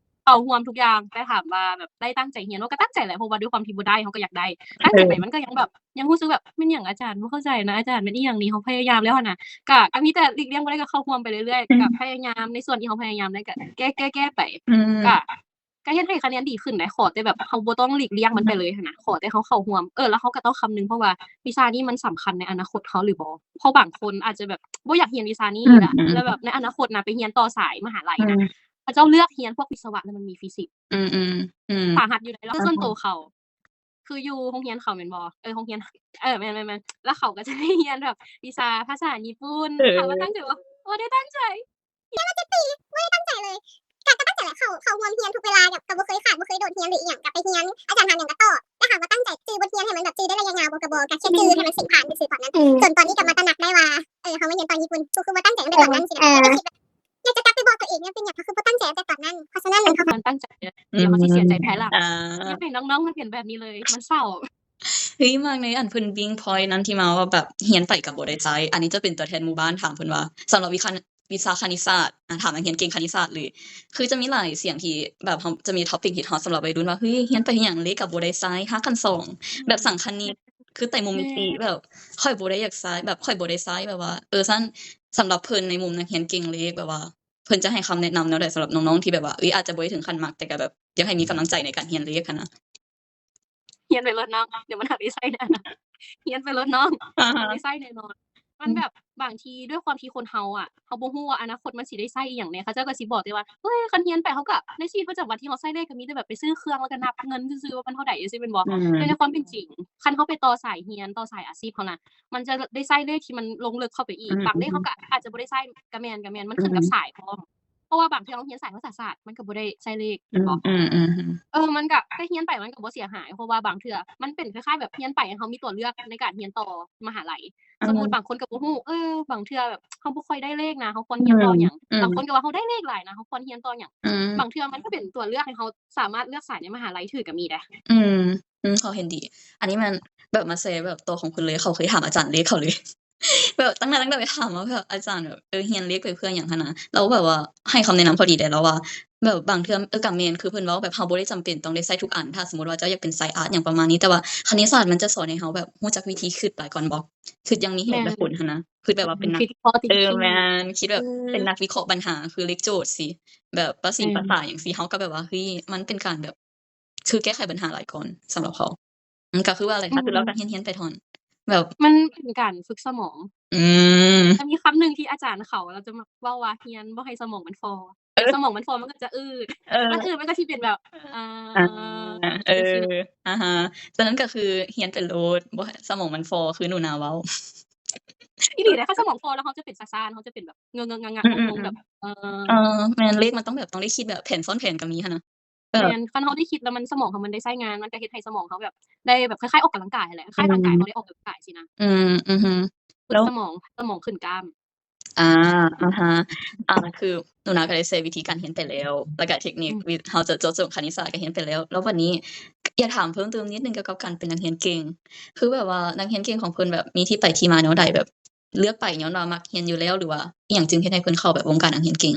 ເຂົ້າຮ່ວມທຸກຢ່າງ. ແຕ່ຖາມວ່າແບບໄດ້ຕັ້ງໃຈຮຽນບໍ່? ກໍຕັ້ງໃຈແຫຼະ ເພາະວ່າດ້ວຍຄວາມທີ່ບໍ່ໄດ້ ເຮົາກໍຢາກໄດ້. ເອີ ຕັ້ງໃຈໄປມັນກໍຍັງແບບ ຍັງຮູ້ສຶກແບບ ແມ່ນຫຍັງອາຈານ ບໍ່ເຂົ້າໃຈນະອາຈານ ແມ່ນອີ່ຫຍັງນີ້ ເຮົາພະຍາຍາມແລ້ວຫັ້ນນະ. ກະ ກະມີແຕ່ຫຼີກລ່ຽງບໍ່ໄດ້ກໍເຂົ້າຮ່ວມໄປເລື້ອຍໆ ອືມ ກະພະຍາຍາມ ໃນສ່ວນທີ່ເຮົາພະຍາຍາມໄດ້ກະແກ້ ແກ້ ແກ້ໄປ. ອືມ ກະ ກະເຮັດໃຫ້ຄະແນນດີຂຶ້ນໄດ໋ ຂໍແຕ່ແບບເຮົາບໍ່ຕ້ອງຫຼີກລ່ຽງມັນໄປເລີຍຫັ້ນນະ ຂໍແຕ່ເຮົາເຂົ້າຮ່ວມ. ເອີ ແລ້ວເຮົາກໍຕ້ອງຄຳນຶງ ເພາະວ່າວິຊານີ້ມັນສຳຄັນໃນອະນາຄົດເຮົາຫຼືບໍ່? ເພາະບາງຄົນອາດຈະແບບບໍ່ຢາກຮຽນວິຊານີ້ ອືມ ລະ ອືມ ແລ້ວແບບໃນອະນາຄົດນະ ໄປຮຽນຕໍ່ສາຍມະຫາໄລນະ ອືມ ເຂົາເຈົ້າເລືອກຮຽນພວກວິສະວະ ແລ້ວມັນມີຟີຊິກ ອືມໆ ອືມ ສາຫັດຢູ່ໃດ໋. ແລ້ວສ່ວນໂຕເຂົາ ຄືຢູ່ໂຮງຮຽນເຂົາແມ່ນບໍ່? ເອີ ໂຮງຮຽນ ເອີ ແມ່ນໆໆ ແລ້ວເຂົາກໍຈະໄດ້ຮຽນແບບວິຊາພາສາຍີ່ປຸ່ນ. ເອີ ຖາມວ່າຕັ້ງໃຈບໍ່? ບໍ່ໄດ້ຕັ້ງໃຈ. ຮຽນມາເຈັດປີ ບໍ່ໄດ້ຕັ້ງໃຈເລີຍ. ກະ ກະຕັ້ງໃຈແຫຼະ ເຂົ້າ ເຂົ້າຮ່ວມຮຽນທຸກເວລາ ແບບກະບໍ່ເຄີຍຂາດ ບໍ່ເຄີຍໂດດຮຽນ ຫຼື ອີ່ຫຍັງ ກະໄປຮຽນ ອາຈານຖາມຫຍັງກະຕອບ. ແຕ່ຖາມວ່າຕັ້ງໃຈຈື່ບົດຮຽນໃຫ້ມັນແບບຈື່ໄດ້ໄລຍະຍາວບໍ່ ກະບໍ່ ກະແຄ່ຈື່ໃຫ້ມັນເສັດຜ່ານຊື່ໆຕອນນັ້ນ. ອືມ ຈົນຕອນນີ້ກະມາຕະໜັກໄດ້ວ່າ ເອີ ເຮົາມາຮຽນຕອນຍີ່ປຸ່ນ ກູຄືບໍ່ຕັ້ງໃຈຕັ້ງແຕ່ຕອນນັ້ນ ເອີ ຊິນະ ເອີ ແລ້ວກໍຄິດແບບ ຢາກຈະກັບໄປບອກຕົວເອງ ເປັນຫຍັງເຮົາຄືບໍ່ຕັ້ງໃຈຕັ້ງແຕ່ຕອນນັ້ນ ເພາະສະນັ້ນມັນ ເຮົາ ມັນຕ້ອງຕັ້ງໃຈເດີ ອືມ ດຽວເຮົາຊິເສຍໃຈພາຍຫຼັງ. ອ່າ ຢາກໃຫ້ນ້ອງໆມັນເປັນແບບນີ້ເລີຍ ມັນເສົ້າ. ເຮີ້ຍ ມັກໃນອັນເພິ່ນວິ້ງພອຍນັ້ນທີ່ມາວ່າແບບຮຽນໄປກໍບໍ່ໄດ້ໃຊ້. ອັນນີ້ຈະເປັນຕົວແທນໝູ່ບ້ານຖາມເພິ່ນວ່າ ສຳລັບວິຄາ ວິຊາຄະນິດສາດ ອາ ຖາມນັກຮຽນເກັ່ງຄະນິດສາດເລີຍ ຄືຈະມີຫຼາຍສຽງທີ່ແບບເຮົາຈະມີທັອບປິກຮິດຮອດສຳລັບໄວລຸ້ນວ່າ ເຮີ້ຍ ຮຽນໄປເຮັດຫຍັງ ເລກກໍບໍ່ໄດ້ໃຊ້ ຮາກຂັ້ນສອງ ແບບສັງຄະນິດ ຄືໄຕໂມເມັນຕີ ແມ່ນ ແບບຂ້ອຍບໍ່ໄດ້ຢາກໃຊ້ ແບບຂ້ອຍບໍ່ໄດ້ໃຊ້ ແບບວ່າ ເອີ ຊັ້ນ ສຳລັບເພິ່ນໃນມຸມນັກຮຽນເກັ່ງເລກ ແບບວ່າເພິ່ນຈະໃຫ້ຄຳແນະນຳແນວໃດສຳລັບນ້ອງໆທີ່ແບບວ່າ ເອີ ອາດຈະບໍ່ໄດ້ເຖິງຂັ້ນມັກ ແຕ່ກໍແບບຢາກໃຫ້ມີກຳລັງໃຈໃນການຮຽນເລກຫັ້ນນະ? ຮຽນໄປໂລດນ້ອງ ດຽວມັນຫາໄດ້ໃຊ້ແນ່ນອນ ຮຽນໄປໂລດນ້ອງ ອາຮະ ໄດ້ໃຊ້ແນ່ນອນ. ມັນແບບ ອືມ ບາງທີດ້ວຍຄວາມທີ່ຄົນເຮົາອະ ເຮົາບໍ່ຮູ້ວ່າອະນາຄົດມັນຊິໄດ້ໃຊ້ອີ່ຫຍັງແດ່ ເຂົາເຈົ້າກໍຊິບອກແຕ່ວ່າ ເຮີ້ຍ ຄັນຮຽນໄປເຮົາກໍ ໃນຊີວິດປະຈຳວັນທີ່ເຮົາໃຊ້ເລກກໍມີແຕ່ແບບໄປຊື້ເຄື່ອງ ແລ້ວກໍນັບເງິນຊື່ໆວ່າມັນເທົ່າໃດ ຈັ່ງຊີ້ແມ່ນບໍ່? ອືມ ແຕ່ໃນຄວາມເປັນຈິງ ຄັນເຮົາໄປຕໍ່ສາຍຮຽນ ຕໍ່ສາຍອາຊີບເຮົານະ ມັນຈະໄດ້ໃຊ້ເລກທີ່ມັນລົງເລິກເຂົ້າໄປອີກ. ອືມ ບາງເລກເຮົາກໍອາດຈະບໍ່ໄດ້ໃຊ້ ກໍແມ່ນ ກໍແມ່ນ ມັນຂຶ້ນກັບ ອືມ ສາຍພ້ອມ. ເພາະວ່າບາງເທື່ອເຮົາຮຽນສາຍພາສາສາດ ມັນກໍບໍ່ໄດ້ໃຊ້ເລກ ອືມ ແມ່ນບໍ່? ອືມ ອືມ ອືມ ເອີ ມັນກໍ ແຕ່ຮຽນໄປມັນກໍບໍ່ເສຍຫາຍ ເພາະວ່າບາງເທື່ອມັນເປັນຄ້າຍໆແບບຮຽນໄປ ເຮົາມີຕົວເລືອກໃນການຮຽນຕໍ່ມະຫາໄລ. ອືມ ສົມມຸດບາງຄົນກໍບໍ່ຮູ້ ເອີ ບາງເທື່ອແບບເຮົາບໍ່ຄ່ອຍໄດ້ເລກນະ ເຮົາຄວນຮຽນຕໍ່ຫຍັງ? ອືມ ບາງຄົນກໍວ່າເຮົາໄດ້ເລກຫຼາຍນະ ເຮົາຄວນຮຽນຕໍ່ຫຍັງ? ອືມ ບາງເທື່ອມັນກໍເປັນຕົວເລືອກໃຫ້ເຮົາສາມາດເລືອກສາຍໃນມະຫາໄລຖືກກໍມີເດ. ອືມ ອືມ ເຮົາເຫັນດີ. ອັນນີ້ແມ່ນແບບມາແຊແບບຕໍ່ຂອງເພິ່ນເລີຍ ເຂົາເຄີຍຖາມອາຈານເລກເຂົາເລີຍ. ແບບຕັ້ງໜ້າຕັ້ງຕາໄປຖາມວ່າແບບ ອາຈານແບບ ເອີ ຮຽນເລກໄປເພື່ອຫຍັງຫັ້ນນະ? ລາວແບບວ່າໃຫ້ຄຳແນະນຳເຂົາດີແດ່ ລາວວ່າແບບບາງເທື່ອ ເອີ ກໍແມ່ນ ຄືເພິ່ນເວົ້າແບບເຮົາບໍ່ໄດ້ຈຳເປັນຕ້ອງໄດ້ໃຊ້ທຸກອັນ ຖ້າສົມມຸດວ່າເຈົ້າຢາກເປັນສາຍອາດຫຍັງປະມານນີ້ ແຕ່ວ່າຄະນິດສາດມັນຈະສອນໃຫ້ເຮົາແບບຮູ້ຈັກວິທີຄິດຫຼາຍກ່ອນບໍ ຄິດຢ່າງມີເຫດແລະຜົນຫັ້ນນະ ຄິດແບບວ່າເປັນນັກ ເອີ ແມ່ນ ຄິດແບບເປັນນັກວິເຄາະບັນຫາ ຄືເລກໂຈດຊີ້ ແບບປະສິງປະສາຫຍັງຊີ້ ເຮົາກໍແບບວ່າ ເຮີ້ຍ ມັນເປັນການແບບ ຄືແກ້ໄຂບັນຫາຫຼາຍກ່ອນສຳລັບເຂົາ. ອືມ ກໍຄືວ່າແຫຼະ ອືມ ກໍຄືລາວກໍຮຽນໆໄປທ່ອນ ແບບ ມັນເປັນການຝຶກສະໝອງ. ອືມ ແຕ່ມີຄຳໜຶ່ງທີ່ອາຈານເຂົາ ລາວຈະມັກເວົ້າວ່າ ຮຽນບໍ່ໃຫ້ສະໝອງມັນຟໍ. ເອີ ສະໝອງມັນຟໍ ມັນກໍຈະອືດ ເອີ ມັນອືດ ມັນກໍຊິເປັນແບບ ອ່າ ອ່າ ເອີ ຈັ່ງຊີ້ນະ ອາຮະ ສະນັ້ນກໍຄືຮຽນໄປໂລດ ບໍ່ໃຫ້ສະໝອງມັນຟໍ ຄືໜູນາເວົ້າ. ອີ່ຫຼີເດ້ ຄັນສະໝອງຟໍແລ້ວ ເຮົາຈະເປັນຊ້າໆ ເຮົາຈະເປັນແບບເງີກໆ ງະໆ ອືມໆໆ ງົງໆ ແບບ ເອີ ເອີ ແມ່ນ ເລກມັນຕ້ອງແບບ ຕ້ອງໄດ້ຄິດແບບແຜນຊ້ອນແຜນກໍມີຫັ້ນນະ. ເອີ ແມ່ນ ຄັນເຮົາໄດ້ຄິດແລ້ວມັນ ສະໝອງເຮົາມັນໄດ້ໃຊ້ງານ ມັນກໍເຮັດໃຫ້ສະໝອງເຮົາແບບ ໄດ້ແບບຄ້າຍໆອອກກຳລັງກາຍຫັ້ນແຫຼະ ຄ້າຍຮ່າງກາຍ ອືມ ເຮົາໄດ້ອອກກຳລັງກາຍຊີ້ນະ. ອືມ ອືຮຶ ແລ້ວ ຝຶກສະໝອງ ສະໝອງຂຶ້ນກ້າມ. ອາ ອາຮະ ອາ ຄືໜູນາກໍໄດ້ແຊວິທີການຮຽນໄປແລ້ວ ແລ້ວກໍເທັກນິກ ອືມ ວິ ເຮົາຈະເຈາະຈົງຄະນິດສາດກໍຮຽນໄປແລ້ວ. ແລ້ວບັດນີ້ຢາກຖາມເພີ່ມເຕີມນິດໜຶ່ງກ່ຽວກັບການເປັນນັກຮຽນເກັ່ງ ຄືແບບວ່ານັກຮຽນເກັ່ງຂອງເພິ່ນແບບມີທີ່ໄປທີ່ມາແນວໃດ ແບບເລືອກໄປຍ້ອນວ່າມັກຮຽນຢູ່ແລ້ວ ຫຼືວ່າອີ່ຫຍັງຈຶ່ງເຮັດໃຫ້ເພິ່ນເຂົ້າແບບວົງການນັກຮຽນເກັ່ງ?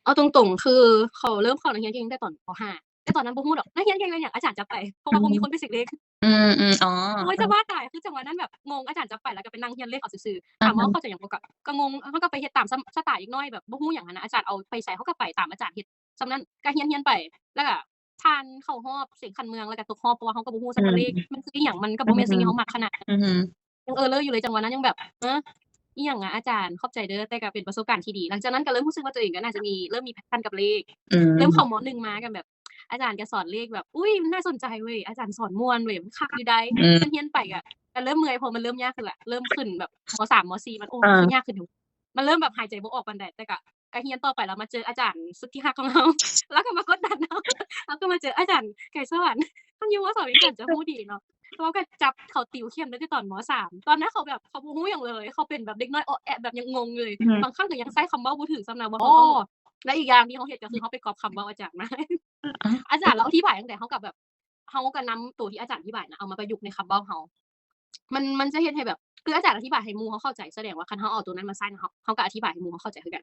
ເອົາຕົງໆ ຄືເຂົາເລີ່ມເຂົ້ານັກຮຽນເກັ່ງຕັ້ງແຕ່ຕອນ ປໍຫ້າ ແຕ່ຕອນນັ້ນບໍ່ຮູ້ດອກ ນັກຮຽນເກັ່ງແມ່ນຫຍັງ ອາຈານຈັບໄປ ເພາະວ່າບໍ່ມີຄົນໄປເຊັກເລກ. ອືມ ອືມ ອໍ ໂອ້ຍ ຈະບ້າຕາຍ ຄືຈັງຫວະນັ້ນແບບງົງ ອາຈານຈັບໄປ ແລ້ວກໍໄປນັ່ງຮຽນເລກເອົາຊື່ໆ. ອືຮຶ ຖາມວ່າເຮົາເຂົ້າໃຈຫຍັງບໍ່ ກໍ ກໍງົງ ເຮົາກໍໄປເຮັດຕາມສະ ສະໄຕເດັກນ້ອຍ ແບບບໍ່ຮູ້ຫຍັງຫັ້ນນະ ອາຈານເອົາໄປໃສ ເຮົາກໍໄປຕາມອາຈານເຮັດ ສ່ຳນັ້ນ ກໍຮຽນ ຮຽນໄປ ແລ້ວກໍຜ່ານເຂົ້າຮອບເສັງຂັ້ນເມືອງ ແລ້ວກໍຕົກຮອບ ເພາະວ່າເຮົາກໍບໍ່ຮູ້ສະ ອືມ ເພາະເລກມັນຄືອີ່ຫຍັງ ມັນກໍບໍ່ແມ່ນ ອືມ ສິ່ງທີ່ເຮົາມັກຂະໜາດນັ້ນ. ອືຮຶ ຍັງເອີເລີຢູ່ເລີຍ ຈັງຫວະນັ້ນຍັງແບບ ເອີ ອີ່ຫຍັງອະ ອາຈານ ຂອບໃຈເດີ ແຕ່ກໍເປັນປະສົບການທີ່ດີ. ຫຼັງຈາກນັ້ນກໍເລີ່ມຮູ້ສຶກວ່າຕົວເອງກໍໜ້າຈະມີ ເລີ່ມມີແພດຊັນກັບເລກ ອືມ ເລີ່ມເຂົ້າ ມໍໜຶ່ງ ມາກໍແບບ ອາຈານກໍສອນເລກແບບ ອຸ້ຍ ມັນໜ້າສົນໃຈເວີ້ຍ ອາຈານສອນມ່ວນເວີ້ຍ ມັນຄັກຢູ່ໃດ໋. ອືມ ຮຽນໄປກໍ ກໍເລີ່ມເມື່ອຍ ເພາະມັນເລີ່ມຍາກຂຶ້ນລະ ເລີ່ມຂຶ້ນແບບ ມໍສາມ ມໍສີ່ ມັນ ໂອ້ ອ່າ ມັນຄືຍາກຂຶ້ນຢູ່ ມັນເລີ່ມແບບຫາຍໃຈບໍ່ອອກປານໃດ ແຕ່ກໍ ກໍຮຽນຕໍ່ໄປ ແລ້ວມາເຈີອາຈານສຸດທີ່ຮັກຂອງເຮົາ ລາວກໍມາກົດດັນເຮົາ ເຮົາກໍມາເຈີອາຈານໄກສະຫວັນ ຄັນຢູ່ ມ.ສອງ ນີ້ອາຈານຈະຮູ້ດີເນາະ ເຮົາກໍຈັບເຂົາຕິວເຂັມຕັ້ງແຕ່ຕອນ ມ.ສາມ ຕອນນັ້ນເຂົາແບບເຂົາບໍ່ຮູ້ຫຍັງເລີຍ ເຂົາເປັນແບບເດັກນ້ອຍອໍແອະແບບຍັງງົງຢູ່ເລີຍ ບາງຄັ້ງກໍຍັງໃຊ້ຄຳເວົ້າບໍ່ຖືກຊ້ຳນະ ບໍ່ ແລ້ວອີກຢ່າງທີ່ເຮົາເຮັດກໍຄືເຮົາໄປກັອບຄຳເວົ້າອາຈານມາ ອາຈານລາວອະທິບາຍຈັ່ງໃດ ເຮົາກໍແບບ ເຮົາກໍນຳໂຕທີ່ອາຈານອະທິບາຍນະ ເອົາມາປະຍຸກໃນຄຳເວົ້າເຮົາ ມັນ ມັນຈະເຮັດໃຫ້ແບບ ຄືອາຈານອະທິບາຍໃຫ້ໝູ່ເຮົາເຂົ້າໃຈ ສະແດງວ່າຄັນເຮົາເອົາໂຕນັ້ນມາໃຊ້ນະ ເຮົາ ເຮົາກໍອະທິບາຍໃຫ້ໝູ່ເຮົາເຂົ້າໃຈຄືກັນ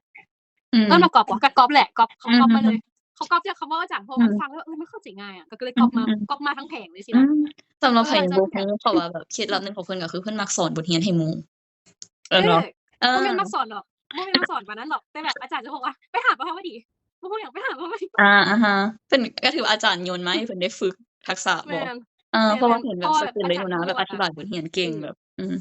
ອືມ ເອີ້ນວ່າກັອບບໍ່ ກໍກັອບແຫຼະ ກັອບ ອືມ ກັອບມາເລີຍ ເຂົາກັອບຈາກຄຳເວົ້າອາຈານ ເພາະວ່າມັນຟັງແລ້ວ ເອີ ມັນເຂົ້າໃຈງ່າຍອະ ກໍ ກໍເລີຍກັອບມາ ອືມ ກັອບມາທັງແຜງເລີຍຊີ້ນະ ອືມ ສຳລັບໃຜບໍ່ຮູ້ ເພາະວ່າແບບເຄັດລັບໜຶ່ງຂອງເພິ່ນກໍຄືເພິ່ນມັກສອນບົດຮຽນໃຫ້ໝູ່ ເອີ ເອີ ບໍ່ແມ່ນມັກສອນດອກ ບໍ່ແມ່ນມັກສອນປານນັ້ນດອກ ແຕ່ແບບອາຈານຈະບອກວ່າ ໄປຫາປະພາວະດີ ບໍ່ຮູ້ຫຍັງ ໄປຫາປະພາວະດີ ອາ ອາຮະ ເພິ່ນກໍຖືວ່າອາຈານໂຍນມາໃຫ້ເພິ່ນໄດ້ຝຶກທັກສະບໍ່? ແມ່ນ ເອີ ເພາະວ່າເຫັນແບບ ເອີ ສະເຕັນເລີຍນະ ແບບອະທິບາຍບົດຮຽນເກັ່ງ ອືມ ແບບ ອືມ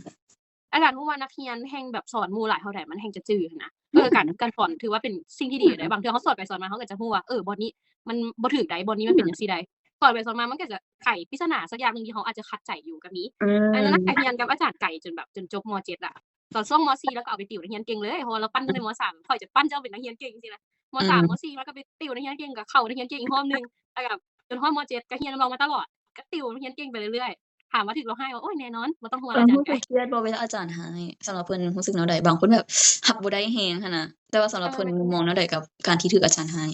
ອາຈານຮູ້ວ່ານັກຮຽນແຮ່ງແບບສອນໝູ່ຫຼາຍເທົ່າໃດ ມັນແຮ່ງຈະຈື່ຫັ້ນນະ ເອີ ການ ການສອນຖືວ່າເປັນສິ່ງທີ່ດີເດ້ ບາງເທື່ອເຮົາສອນໄປສອນມາ ເຮົາກໍຈະຮູ້ວ່າ ເອີ ບ່ອນນີ້ມັນບໍ່ຖືກໃດ ບ່ອນນີ້ມັນເປັນຈັ່ງຊີ້ໃດ ສອນໄປສອນມາ ມັນກໍຈະໄຂປິດສະໜາສັກຢ່າງໜຶ່ງທີ່ເຮົາອາດຈະຂັດໃຈຢູ່ກໍມີ ອືມ ອັນນັ້ນນະ ກໍຮຽນກັບອາຈານໄກຈົນແບບ ຈົນຈົບ ມ.ເຈັດ ລະ ຕອນຊ່ວງ ມ.ສີ່ ລະກໍເອົາໄປຕິວນັກຮຽນເກັ່ງເລີຍ ເພາະວ່າລາວປັ່ນຕັ້ງແຕ່ ມ.ສາມ ຂ້ອຍຈະປັ່ນເຈົ້າເປັນນັກຮຽນເກັ່ງຈັ່ງຊີ້ນະ ມ. ອືມ ສາມ ມ.ສີ່ ລະກໍໄປຕິວນັກຮຽນເກັ່ງ ກໍເຂົ້ານັກຮຽນເກັ່ງອີກຮອບໜຶ່ງ ລະກໍຈົນຮອດ ມ.ເຈັດ ກໍຮຽນນຳລາວມາຕະຫຼອດ ກໍຕິວນັກຮຽນເກັ່ງໄປເລື້ອຍໆ ຖາມວ່າຖືກລາວຮ້າຍບໍ່? ໂອ້ຍ ແນ່ນອນ ບໍ່ຕ້ອງຫ່ວງ ເອີ ອາຈານ ຮູ້ສຶກຄຽດບໍ່ເວລາອາຈານຮ້າຍ? ສຳລັບເພິ່ນຮູ້ສຶກແນວໃດ? ບາງຄົນແບບຮັບບໍ່ໄດ້ແຮງຫັ້ນນະ ແຕ່ວ່າສຳລັບເພິ່ນມຸມມອງແນວໃດກັບການທີ່ຖືກອາຈານຮ້າຍ?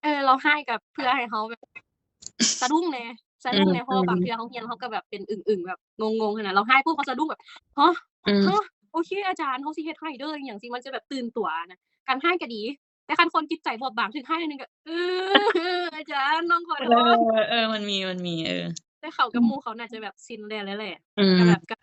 ເອີ ລາວຮ້າຍກໍເພື່ອໃຫ້ເຮົາແບບສະດຸ້ງແດ່ ສະດຸ້ງແດ່ ອືມ ເພາະວ່າບາງເທື່ອເຮົາຮຽນເຮົາກໍແບບເປັນອຶ່ງໆ ແບບງົງໆ ຫັ້ນນະ ລາວຮ້າຍປຸບເຮົາສະດຸ້ງແບບ ຮະ ອືມ ຮະ ໂອເຄ ອາຈານ ເຮົາຊິເຮັດໃຫ້ເດີ້ ອີ່ຫຍັງຊີ້ ມັນຈະແບບຕື່ນຕົວນະ ການຮ້າຍກໍດີ ແຕ່ຄັນຄົນຈິດໃຈບອບບາງ ຖືກຮ້າຍໜ້ອຍໜຶ່ງກໍ ເອີ ອາຈານ ນ້ອງຂໍໂທດ ເອີ ເອີ ມັນມີ ມັນມີ ເອີ ແຕ່ເຂົາກັບໝູ່ເຂົາໜ້າຈະແບບຊິນແລ້ວແຫຼະ ອືມ ກໍແບບ ກໍ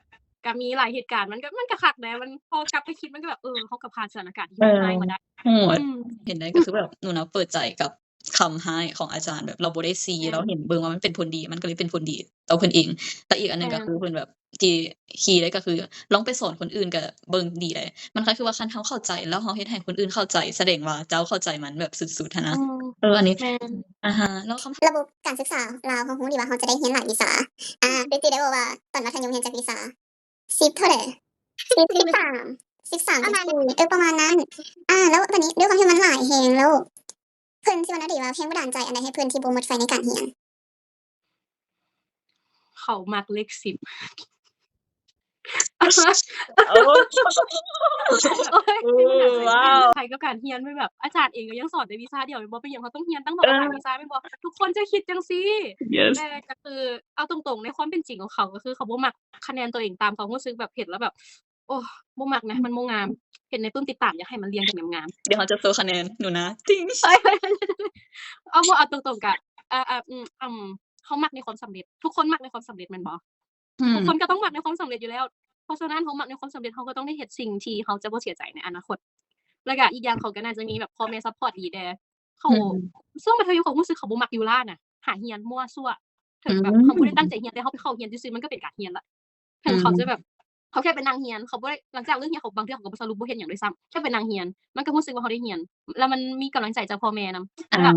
ກໍມີຫຼາຍເຫດການ ມັນກໍ ມັນກໍຄັກນະ ມັນ ພໍກັບໄປຄິດມັນກໍແບບ ເອີ ເຮົາກໍຜ່ານສະຖານະການທີ່ ເອີ ຮ້າຍໆມາໄດ້ ໂຫດ ອືມ ເຫັນໄດ້ ກໍຄືແບບໜູນະເປີດໃຈກັບຄຳຮ້າຍຂອງອາຈານ ແບບລາວບໍ່ໄດ້ຊີ້ ອືມ ລາວເຫັນເບິ່ງວ່າມັນເປັນຜົນດີ ມັນກໍເລີຍເປັນຜົນດີຕໍ່ເພິ່ນເອງ ແລະ ອີກອັນໜຶ່ງກໍຄື ແມ່ນ ເພິ່ນແບບທີ່ ຄີໄດ້ກໍຄືລອງໄປສອນຄົນອື່ນກໍເບິ່ງດີໄດ໋ ມັນຄ້າຍຄືວ່າຄັນເຮົາເຂົ້າໃຈ ແລ້ວເຮົາເຮັດໃຫ້ຄົນອື່ນເຂົ້າໃຈ ສະແດງວ່າເຈົ້າເຂົ້າໃຈມັນແບບສຸດໆ ຫັ້ນນະ ອືມ ເອີ ອັນນີ້ ແມ່ນ ອາຮະ ແລ້ວຄຳ ລະບົບການສຶກສາລາວເຮົາຮູ້ດີວ່າເຮົາຈະໄດ້ຮຽນຫຼາຍວິຊາ ອາ ເປັກຕິໄດ້ບອກວ່າຕອນມັດທະຍົມຮຽນຈັກວິຊາ? ສິບເທົ່າໃດ? ສິບ ສິບສາມ ສິບສາມ ປະມານນັ້ນ ເອີ ປະມານນັ້ນ ອາ ແລ້ວບາດນີ້ດ້ວຍຄວາມທີ່ມັນຫຼາຍແຮງແລ້ວ ເພິ່ນຊິວ່າແນວໃດວ່າ ແຮງບັນດານໃຈອັນໃດໃຫ້ເພິ່ນທີ່ບໍ່ໝົດໄຟໃນການຮຽນ? ເຂົາມັກເລກສິບ ໂອ້ ໂອ້ຍ ເອີ ວ້າວ ໃຜກັບການຮຽນ ແມ່ນແບບອາຈານເອງກໍຍັງສອນແຕ່ວິຊາດຽວແມ່ນບໍ່? ເປັນຫຍັງເຮົາຕ້ອງຮຽນຕັ້ງບັກຫຼາຍວິຊາແມ່ນບໍ່? ທຸກຄົນຈະຄິດຈັ່ງຊີ້ ແຕ່ກໍຄືເອົາຕົງໆ ໃນຄວາມເປັນຈິງຂອງເຂົາ ກໍຄືເຂົາບໍ່ມັກ ຄະແນນຕົວເອງຕາມຄວາມຮູ້ສຶກ ແບບເຫັນແລ້ວແບບ ໂອ້ ບໍ່ມັກນະ ມັນບໍ່ງາມ ເຫັນໃນປຶ້ມຕິດຕາມ ຢາກໃຫ້ມັນລຽງກັນງາມໆ ດຽວເຮົາຈະໂຊຄະແນນໜູນະ ຕິງ ເອົາ ບໍ່ ເອົາຕົງໆ ກະ ອາ ອາ ອືມ ເຮົາມັກໃນຄວາມສຳເລັດ ທຸກຄົນມັກໃນຄວາມສຳເລັດແມ່ນບໍ່? ອືມ ທຸກຄົນກໍຕ້ອງມັກໃນຄວາມສຳເລັດຢູ່ແລ້ວ ເພາະສະນັ້ນເຮົາມັກໃນຄວາມສຳເລັດ ເຮົາກໍຕ້ອງໄດ້ເຮັດສິ່ງທີ່ເຮົາຈະບໍ່ເສຍໃຈໃນອະນາຄົດ ແລ້ວກະອີກຢ່າງເຂົາກໍໜ້າຈະມີແບບພໍ່ແມ່ຊັບພອດດີແດ່ ເຂົາ ອືມ ຊ່ວງມັດທະຍົມເຂົາຮູ້ສຶກເຂົາບໍ່ມັກຢູ່ລ້ານນະ ຫາຮຽນມົ້ວຊົ່ວ ເຖິງແບບ ອືມ ເຮົາບໍ່ໄດ້ຕັ້ງໃຈຮຽນ ແຕ່ເຮົາໄປເຂົ້າຮຽນຊື່ໆ ມັນກໍເປັນການຮຽນລະ ເຖິງເຂົາຈະແບບ ອືມ ເຂົາແຄ່ໄປນັ່ງຮຽນ ເຂົາບໍ່ໄດ້ ຫຼັງຈາກເລີກຮຽນເຂົາ ບາງເທື່ອເຂົາກໍບໍ່ສະຫຼຸບບົດຮຽນຫຍັງດ້ວຍຊ້ຳ ແຄ່ໄປນັ່ງຮຽນ ມັນກໍຮູ້ສຶກວ່າເຮົາໄດ້ຮຽນ ແລ້ວມັນມີກຳລັງໃຈຈາກພໍ່ແມ່ນຳ ອ່າ ແບບ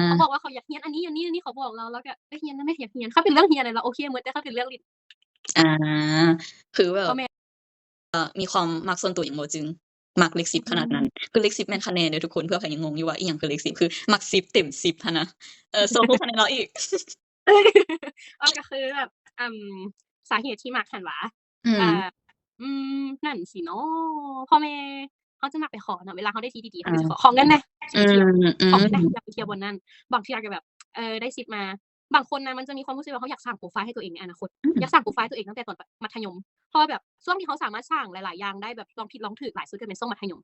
ເຂົາບອກວ່າເຂົາຢາກຮຽນອັນນີ້ ອັນນີ້ ອັນນີ້ ເຂົາບອກລາວ ລາວກໍໄດ້ຮຽນນະແມ່ ຢາກຮຽນ ຄັນເປັນເລື່ອງຮຽນລະໂອເຄໝົດ ແຕ່ຄັນເປັນເລື່ອງຫຼິ້ນ ອ່າ ຄືແບບ ເຂົາແມ່ນ ມີຄວາມມັກສ່ວນຕົວຫຍັງບໍ່ ຈຶ່ງມັກເລກສິບຂະໜາດນັ້ນ? ອືມ ຄືເລກສິບແມ່ນຄະແນນເດີທຸກຄົນ ເພື່ອໃຜຍັງງົງຢູ່ວ່າອີ່ຫຍັງຄືເລກສິບ ຄືມັກສິບເຕັມສິບຫັ້ນນະ ເອີ ໂຊຄະແນນລາວອີກ ເອີ ກໍຄືແບບ ອືມ ສາເຫດທີ່ມັກຫັ້ນຫວາ? ອືມ ອ່າ ອືມ ນັ້ນຊິເນາະ ພໍ່ແມ່ ເຮົາຈະມັກໄປຂໍເນາະ ເວລາເຮົາໄດ້ທີ່ດີໆ ເຮົາກໍຈະຂໍ ອ່າ ຂໍເງິນແດ່ ອືມ ຂໍເງິນແດ່ ອືມ ຢາກໄປທ່ຽວບ່ອນນັ້ນ ບາງເທື່ອກໍແບບ ເອີ ໄດ້ສິບມາ ບາງຄົນນະ ມັນຈະມີຄວາມຮູ້ສຶກວ່າເຮົາຢາກສ້າງໂປຣໄຟໃຫ້ຕົວເອງໃນອະນາຄົດ ອືມ ຢາກສ້າງໂປຣໄຟຕົວເອງຕັ້ງແຕ່ຕອນ ມັດທະຍົມ ເພາະວ່າແບບຊ່ວງທີ່ເຮົາສາມາດສ້າງຫຼາຍໆຢ່າງໄດ້ ແບບລອງຜິດລອງຖືກຫຼາຍສຸດກໍແມ່ນຊ່ວງມັດທະຍົມ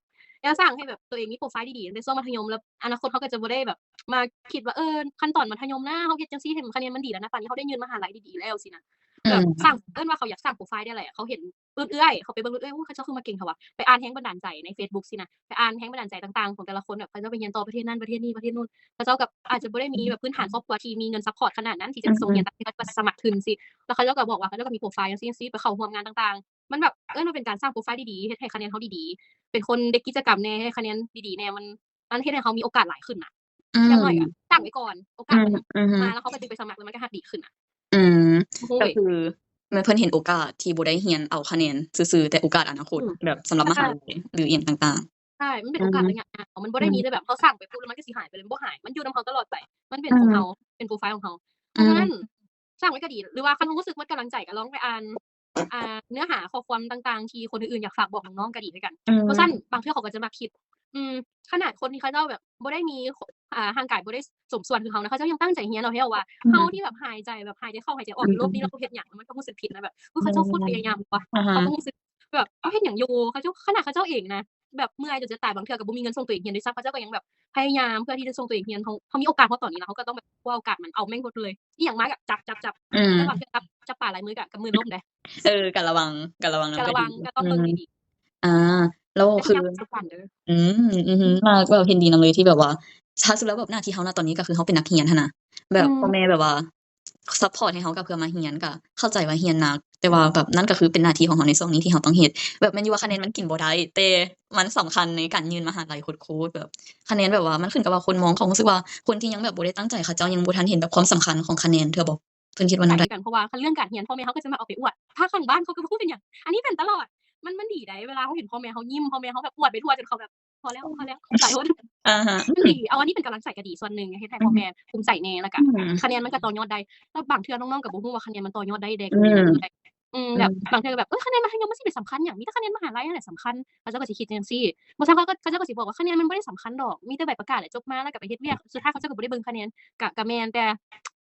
ຢາກສ້າງໃຫ້ແບບຕົວເອງມີໂປຣໄຟດີໆຕັ້ງແຕ່ຊ່ວງມັດທະຍົມ ແລ້ວອະນາຄົດເຮົາກໍຈະບໍ່ໄດ້ແບບມາຄິດວ່າ ເອີ ຂັ້ນຕອນມັດທະຍົມນະ ເຮົາເຮັດຈັ່ງຊີ້ໃຫ້ຄະແນນມັນດີແລ້ວນະ ປານນີ້ເຮົາໄດ້ຍື່ນມະຫາໄລດີໆແລ້ວຊີ້ນະ ອືມ ແບບສ້າງ ເອີ້ນວ່າເຂົາຢາກສ້າງໂປຣໄຟໄດ້ແຫຼະ ເຂົາເຫັນ ເອື້ອຍ ເຂົາໄປເບິ່ງເອື້ອຍ ໂອ້ ເຂົາເຈົ້າຄືມາເກັ່ງແທ້ວະ ໄປອ່ານແຮງບັນດານໃຈໃນເຟສບຸກຊີ້ນະ ໄປອ່ານແຮງບັນດານໃຈຕ່າງໆຂອງແຕ່ລະຄົນ ແບບເຂົາເຈົ້າໄປຮຽນຕໍ່ປະເທດນັ້ນປະເທດນີ້ປະເທດໂນ້ນ ເຂົາເຈົ້າກໍອາດຈະບໍ່ໄດ້ມີແບບພື້ນຖານຄອບຄົວທີ່ມີເງິນຊັບພອດຂະໜາດນັ້ນ ທີ່ຈະສົ່ງຮຽນຕ່າງປະເທດ ອາ ກໍສະໝັກທຶນຊີ້ ແລ້ວເຂົາເຈົ້າກໍບອກວ່າເຂົາເຈົ້າກໍມີໂປຣໄຟຈັ່ງຊີ້ ຊີ້ ໄປເຂົ້າຮ່ວມງານຕ່າງໆ ມັນແບບ ເອີ້ນວ່າເປັນການສ້າງໂປຣໄຟດີໆ ເຮັດໃຫ້ຄະແນນເຮົາດີໆ ເປັນຄົນເດັກກິດຈະກຳແດ່ ເຮັດໃຫ້ຄະແນນດີໆແດ່ ມັນ ມັນເຮັດໃຫ້ເຮົາມີໂອກາດຫຼາຍຂຶ້ນນະ ອືມ ຢ່າງໜ້ອຍກໍຕັ້ງໄວ້ກ່ອນ ໂອກາດມັນ ອືມ ມາແລ້ວເຮົາກໍຈຶ່ງໄປສະໝັກ ແລ້ວມັນກໍຮັກດີຂຶ້ນນະ ອືມ ໂອ້ຍ ກໍຄືແມ່ນເພິ່ນເຫັນໂອກາດທີ່ບໍ່ໄດ້ຮຽນເອົາຄະແນນຊື່ໆ ແຕ່ໂອກາດອະນາຄົດ ອືມ ແບບສຳລັບມະຫາໄລ ຫຼື ອີ່ຫຍັງຕ່າງໆ ໃຊ່ ມັນເປັນໂອກາດໄລຍະຍາວ ມັນບໍ່ໄດ້ມີແຕ່ແບບເຮົາສ້າງໄປປຸບແລ້ວມັນກໍຊິຫາຍໄປເລີຍ ມັນບໍ່ຫາຍ ມັນຢູ່ນຳເຮົາຕະຫຼອດໄປ ມັນເປັນຂອງເຮົາ ເປັນໂປຣໄຟລ໌ຂອງເຮົາ. ເພາະສະນັ້ນ ສ້າງໄວ້ກໍດີ ຫຼືວ່າຄັນຮູ້ສຶກໝົດກຳລັງໃຈກໍລອງໄປອ່ານ ອ່າ ເນື້ອຫາຂໍ້ຄວາມຕ່າງໆ ທີ່ຄົນອື່ນໆຢາກຝາກບອກນ້ອງໆກໍດີຄືກັນ. ເພາະສະນັ້ນບາງເທື່ອເຂົາກໍຈະມັກຄິດ ອືມ ຂະໜາດຄົນທີ່ເຂົາເຈົ້າແບບບໍ່ໄດ້ມີ ອ່າ ຮ່າງກາຍບໍ່ໄດ້ສົມສ່ວນຄືເຮົານະ ເຂົາເຈົ້າຍັງຕັ້ງໃຈຮຽນເອົາແທ້ວ່າ ເຮົາທີ່ແບບຫາຍໃຈ ແບບຫາຍໃຈເຂົ້າຫາຍໃຈອອກຢູ່ໂລກນີ້ ແລ້ວເຮົາເຮັດຫຍັງ ມັນກໍຮູ້ສຶກຜິດນະ ແບບ ເອີ ເຂົາເຈົ້າໂຄດພະຍາຍາມວ່າ ເຮົາກໍຮູ້ສຶກແບບ ເຮົາເຮັດຫຍັງຢູ່ ເຂົາເຈົ້າ ຂະໜາດເຂົາເຈົ້າເອງນະ ແບບເມື່ອຍຈົນຈະຕາຍ ບາງເທື່ອກໍບໍ່ມີເງິນສົ່ງຕົວເອງຮຽນດ້ວຍຊ້ຳ ເຂົາເຈົ້າກໍຍັງແບບພະຍາຍາມເພື່ອທີ່ຈະສົ່ງຕົວເອງຮຽນ. ເຮົາ ເຮົາມີໂອກາດຮອດຕອນນີ້ແລ້ວ ເຮົາກໍຕ້ອງແບບຄວ້າໂອກາດມັນ ເອົາແມ່ງໝົດເລີຍ ອີ່ຫຍັງມາກໍຈັບ ຈັບ ຈັບ ແລ້ວບາງເທື່ອຈັບ ຈັບປາຫຼາຍມື້ກໍ ກໍມື່ນລົ້ມເດ້. ເອີ ກໍລະວັງ ກໍລະວັງນຳ ກໍລະວັງ ກໍຕ້ອງເບິ່ງດີໆ. ອືມ ອ່າ ແລ້ວຄື ອືມ ອືຮຶ ມາແບບເຫັນດີນຳເລີຍທີ່ແບບວ່າ ຖ້າສຸດແລ້ວແບບໜ້າທີ່ເຮົານະຕອນນີ້ກໍຄືເຮົາເປັນນັກຮຽນຫັ້ນນະ ແບບ ອືມ ພໍ່ແມ່ແບບວ່າ ຊັບພອດໃຫ້ເຮົາກໍເພື່ອມາຮຽນ ກໍເຂົ້າໃຈວ່າຮຽນໜັກ ແຕ່ວ່າແບບນັ້ນກໍຄືເປັນໜ້າທີ່ຂອງເຮົາໃນຊ່ວງນີ້ທີ່ເຮົາຕ້ອງເຮັດ. ແບບແມ່ນຢູ່ວ່າຄະແນນມັນກິນບໍ່ໄດ້ ແຕ່ມັນສຳຄັນໃນການຍື່ນມະຫາໄລໂຄດໆ ແບບຄະແນນ ແບບວ່າມັນຂຶ້ນກັບວ່າຄົນມອງ ເຂົາຮູ້ສຶກວ່າຄົນທີ່ຍັງແບບບໍ່ໄດ້ຕັ້ງໃຈ ເຂົາເຈົ້າຍັງບໍ່ທັນເຫັນແບບຄວາມສຳຄັນຂອງຄະແນນເທື່ອບໍ? ເພິ່ນຄິດວ່າແນວໃດ? ຄືກັນ ເພາະວ່າຄັນເລື່ອງການຮຽນ ພໍ່ແມ່ເຮົາກໍຈະມາເອົາໄປອວດ ຖ້າຂ້າງບ້ານເຂົາກໍບໍ່ຮູ້ເປັນຫຍັງ ອັນນີ້ເປັນຕະຫຼອດ. ມັນ ມັນດີໃດ ເວລາເຮົາເຫັນພໍ່ແມ່ເຮົາຍິ້ມ ພໍ່ແມ່ເຮົາແບບອວດໄປທົ່ວຈົນເຂົາແບບ ພໍແລ້ວ ພໍແລ້ວ ຫຼາຍຄົນ ອືມ ມັນດີ ເອົາອັນນີ້ເປັນກຳລັງໃຈກໍດີສ່ວນໜຶ່ງ ເຮັດໃຫ້ພໍ່ແມ່ພູມໃຈແດ່ ແລ້ວກໍ ອືມ ຄະແນນມັນກໍຕໍ່ຍອດໄດ້. ແລ້ວບາງເທື່ອນ້ອງໆກໍບໍ່ຮູ້ວ່າຄະແນນມັນຕໍ່ຍອດໄດ້ແດ່ ອືມ ກໍມີເລີຍ. ອືມ ແບບ ອືມ ບາງເທື່ອກໍແບບ ເອີ ຄະແນນມັດທະຍົມມັນຊິໄປສຳຄັນຫຍັງ ມີແຕ່ຄະແນນມະຫາໄລຫັ້ນແຫຼະສຳຄັນ ເຂົາເຈົ້າກໍຊິຄິດຈັ່ງຊີ້. ບາງເທື່ອເຂົາ ເຂົາເຈົ້າກໍຊິບອກວ່າຄະແນນມັນບໍ່ໄດ້ສຳຄັນດອກ ມີແຕ່ໃບປະກາດແຫຼະ ຈົບມາແລ້ວກໍໄປເຮັດວຽກ ສຸດທ້າຍເຂົາເຈົ້າກໍບໍ່ໄດ້ເບິ່ງຄະແນນ. ກະ ກະແມ່ນ ແຕ່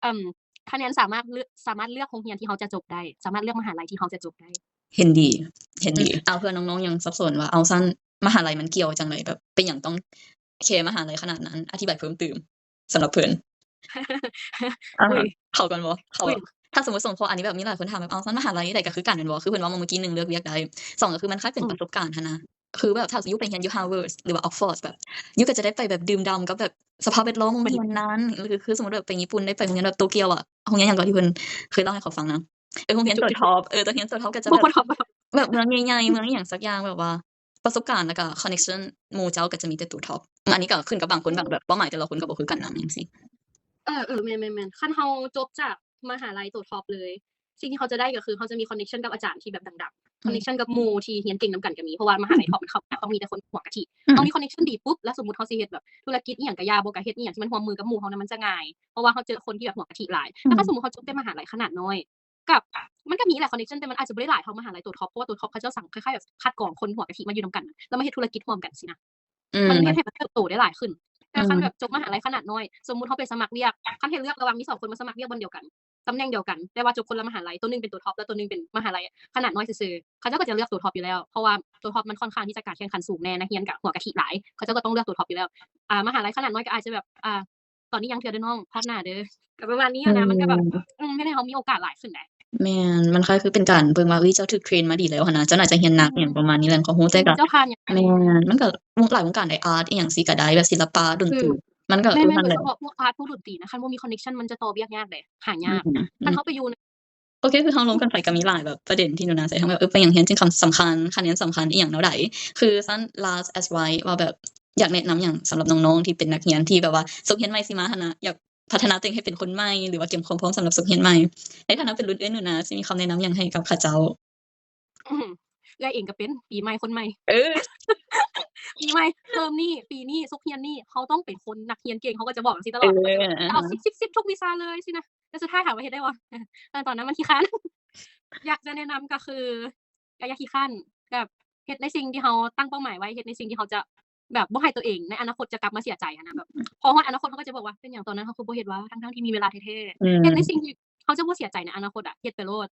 ເອີ່ມ ຄະແນນສາມາດເລືອກ ສາມາດເລືອກໂຮງຮຽນທີ່ເຮົາຈະຈົບໄດ້ ສາມາດເລືອກມະຫາໄລທີ່ເຮົາຈະຈົບໄດ້. ເຫັນດີ ເຫັນດີ. ອືມ ເອົາ ເພື່ອນ້ອງໆຍັງສັບສົນວ່າ ເອົາ ຊັ້ນມະຫາໄລມັນກ່ຽວຈັ່ງໃດ ແບບເປັນຫຍັງຕ້ອງແຄມະຫາໄລຂະໜາດນັ້ນ ອະທິບາຍເພີ່ມຕື່ມສຳລັບເພິ່ນ. ອ່າ ເຂົ້າກ່ອນບໍ່? ເຂົ້າ ຖ້າສົມມຸດສົງເຄາະ ອັນນີ້ແບບມີຫຼາຍຄົນຖາມແບບ ເອົາ ຊັ້ນມະຫາໄລໃດກໍຄືກັນແມ່ນບໍ່? ຄືເພິ່ນເວົ້າມາມື້ກີ້ ໜຶ່ງ ເລືອກວຽກໄດ້ ສອງ ກໍຄືມັນຄ້າຍເປັນປະສົບການຫັ້ນນະ. ຄືແບບຖ້າຢູ່ໄປຮຽນຢູ່ Harvard ຫຼືວ່າ Oxford ແບບ ຢູ່ກໍຈະໄດ້ໄປແບບດື່ມດ່ຳກັບແບບສະພາບແວດລ້ອມໂຮງຮຽນນັ້ນ ຄື ຄືສົມມຸດແບບໄປຍີ່ປຸ່ນໄດ້ໄປໂຮງຮຽນແບບໂຕກຽວອະ ໂຮງຮຽນຫຍັງເກາະທີ່ເພິ່ນເຄີຍເລົ່າໃຫ້ເຂົາຟັງນະ ເອີ ໂຮງຮຽນໂຕທັອບ ເອີ ໂຮງຮຽນໂຕທັອບກໍຈະແບບ ບໍ່ທັອບ ແບບເມືອງໃຫຍ່ໆ ເມືອງອີ່ຫຍັງສັກຢ່າງ ແບບວ່າປະສົບການ ແລ້ວກໍ connection ໝູ່ເຈົ້າກໍຈະມີແຕ່ໂຕທັອບ. ອັນນີ້ກໍຂຶ້ນກັບບາງຄົນ ບາງ ແບບເປົ້າໝາຍແຕ່ລະຄົນກໍບໍ່ຄືກັນນຳ ຈັ່ງຊີ້. ເອີ ເອີ ແມ່ນໆໆ ຄັນເຮົາຈົບຈາກມະຫາໄລໂຕທັອບເລີຍ ສິ່ງທີ່ເຮົາຈະໄດ້ກໍຄືເຮົາຈະມີ connection ກັບອາຈານທີ່ແບບດັງໆ connection ກັບໝູ່ທີ່ຮຽນເກັ່ງນຳກັນກໍມີ ເພາະວ່າມະຫາໄລທັອບມັນເຂົ້າມາຕ້ອງມີແຕ່ຄົນຫົວກະທິ ຕ້ອງມີ connection ດີປຸບ ແລ້ວສົມມຸດເຮົາຊິເຮັດແບບທຸລະກິດອີ່ຫຍັງກະຢ່າ ບໍ່ກະເຮັດອີ່ຫຍັງທີ່ມັນຮ່ວມມືກັບໝູ່ເຮົານະ ມັນຈະງ່າຍ ເພາະວ່າເຮົາເຈີຄົນທີ່ແບບຫົວກະທິຫຼາຍ. ແຕ່ຖ້າສົມມຸດເຮົາຈົບແຕ່ມະຫາໄລຂະໜາດນ້ອຍ ກັບ ມັນກໍມີແຫຼະ connection ແຕ່ມັນອາດຈະບໍ່ໄດ້ຫຼາຍເທົ່າມະຫາໄລໂຕທັອບ ເພາະວ່າໂຕທັອບເຂົາເຈົ້າສັງ ຄ້າຍໆແບບຄັດກອງຄົນຫົວກະທິມາຢູ່ນຳກັນ ແລ້ວມາເຮັດທຸລະກິດຮ່ວມກັນຊີ້ນະ ອືມ ມັນເຮັດໃຫ້ມັນເຕີບໂຕໄດ້ຫຼາຍຂຶ້ນ. ແຕ່ຄັນແບບຈົບມະຫາໄລຂະໜາດນ້ອຍ ສົມມຸດເຮົາໄປສະໝັກວຽກ ຄັນໃຫ້ເລືອກລະຫວ່າງມີສອງຄົນມາສະໝັກວຽກບ່ອນດຽວກັນ ຕຳແໜ່ງດຽວກັນ ແຕ່ວ່າຈົບຄົນລະມະຫາໄລ ໂຕໜຶ່ງເປັນໂຕທັອບ ແລ້ວໂຕໜຶ່ງເປັນມະຫາໄລຂະໜາດນ້ອຍຊື່ໆ ເຂົາເຈົ້າກໍຈະເລືອກໂຕທັອບຢູ່ແລ້ວ ເພາະວ່າໂຕທັອບມັນຄ່ອນຂ້າງທີ່ຈະການແຂ່ງຂັນສູງແດ່ ນັກຮຽນກໍຫົວກະທິຫຼາຍ ເຂົາເຈົ້າກໍຕ້ອງເລືອກໂຕທັອບຢູ່ແລ້ວ. ອ່າ ມະຫາໄລຂະໜາດນ້ອຍກໍອາດຈະແບບ ອ່າ ຕອນນີ້ຍັງເທື່ອເດີນ້ອງ ຮອດໜ້າເດີ ກໍປະມານນີ້ຫັ້ນນະ ມັນກໍແບບ ອືມ ເຮັດໃຫ້ເຮົາມີໂອກາດຫຼາຍຂຶ້ນໄດ໋. ແມ່ນ ມັນຄ້າຍຄືເປັນການເບິ່ງວ່າ ເອີຍ ເຈົ້າຖືກເທຣນມາດີແລ້ວຫັ້ນນະ ເຈົ້າໜ້າຈະຮຽນໜັກ ອືມ ຫຍັງປະມານນີ້ແຫຼະ ເຂົາຮູ້ແຕ່ກໍ ເຈົ້າຜ່ານຫຍັງ ແມ່ນ ມັນກໍ ຫຼາຍວົງການໃດ໋ ອາດອີ່ຫຍັງຊີ້ກໍໄດ້ ແບບສິລະປະ ດົນຕີ ອືມ ມັນກໍ ແມ່ນໆ ໂດຍສະເພາະພວກອາດ ພວກດົນຕີນະ ຄັນບໍ່ມີ connection ມັນຈະຕໍ່ວຽກຍາກເດ ຫາຍາກ ອືມ ຄັນເຮົາໄປຢູ່ ໂອເຄ ຄືເຮົາລົມກັນໄປກໍມີຫຼາຍແບບປະເດັນທີ່ໜູນາໃສ່ທັງແບບ ເອີ ໄປຫຍັງຮຽນຈຶ່ງຄຳສຳຄັນ ຄະແນນສຳຄັນ ອີ່ຫຍັງແນວໃດ ຄືຊັ້ນ last advice ວ່າແບບ ຢາກແນະນຳຫຍັງສຳລັບນ້ອງໆທີ່ເປັນນັກຮຽນທີ່ແບບວ່າສົກຮຽນໃໝ່ຊິມາຫັ້ນນະ ຢາກພັດທະນາຕົວເອງໃຫ້ເປັນຄົນໃໝ່ ຫຼືວ່າກຽມຄວາມພ້ອມສຳລັບສົກຮຽນໃໝ່ ໃນຖານະເປັນລຸ້ນເອື້ອຍໜູນາ ຊິມີຄຳແນະນຳຫຍັງໃຫ້ກັບເຂົາເຈົ້າ? ອືມ ເອື້ອຍເອງກໍເປັນ ປີໃໝ່ຄົນໃໝ່ ເອີ ປີໃໝ່ ເທີມນີ້ ປີນີ້ ສົກຮຽນນີ້ ເຮົາຕ້ອງເປັນຄົນນັກຮຽນເກັ່ງ ເຮົາກໍຈະບອກຈັ່ງຊີ້ຕະຫຼອດ ເອີ ເຮົາຈະແບບ ເອີ ເອົາສິບ ສິບ ສິບ ທຸກວິຊາເລີຍຊີ້ນະ ແຕ່ສຸດທ້າຍຖາມວ່າເຮັດໄດ້ບໍ່? ຕອນ ຕອນນັ້ນມັນຂີ້ຄ້ານ ຢາກຈະແນະນຳກໍຄື ກໍຢ່າຂີ້ຄ້ານ ແບບເຮັດໃນສິ່ງທີ່ເຮົາຕັ້ງເປົ້າໝາຍໄວ້ ເຮັດໃນສິ່ງທີ່ເຮົາຈະ ແບບບໍ່ໃຫ້ຕົວເອງໃນອະນາຄົດຈະກັບມາເສຍໃຈຫັ້ນນະ ແບບ ອືມ ພໍຮອດອະນາຄົດເຮົາກໍຈະບອກວ່າ ເປັນຫຍັງຕອນນັ້ນເຮົາຄືບໍ່ເຮັດວະ ທັງໆທີ່ມີເວລາແທ້ໆ ອືມ ເຮັດໃນສິ່ງທີ່ເຮົາຈະບໍ່ເສຍໃຈໃນອະນາຄົດອະ ເຮັດໄປໂລດ.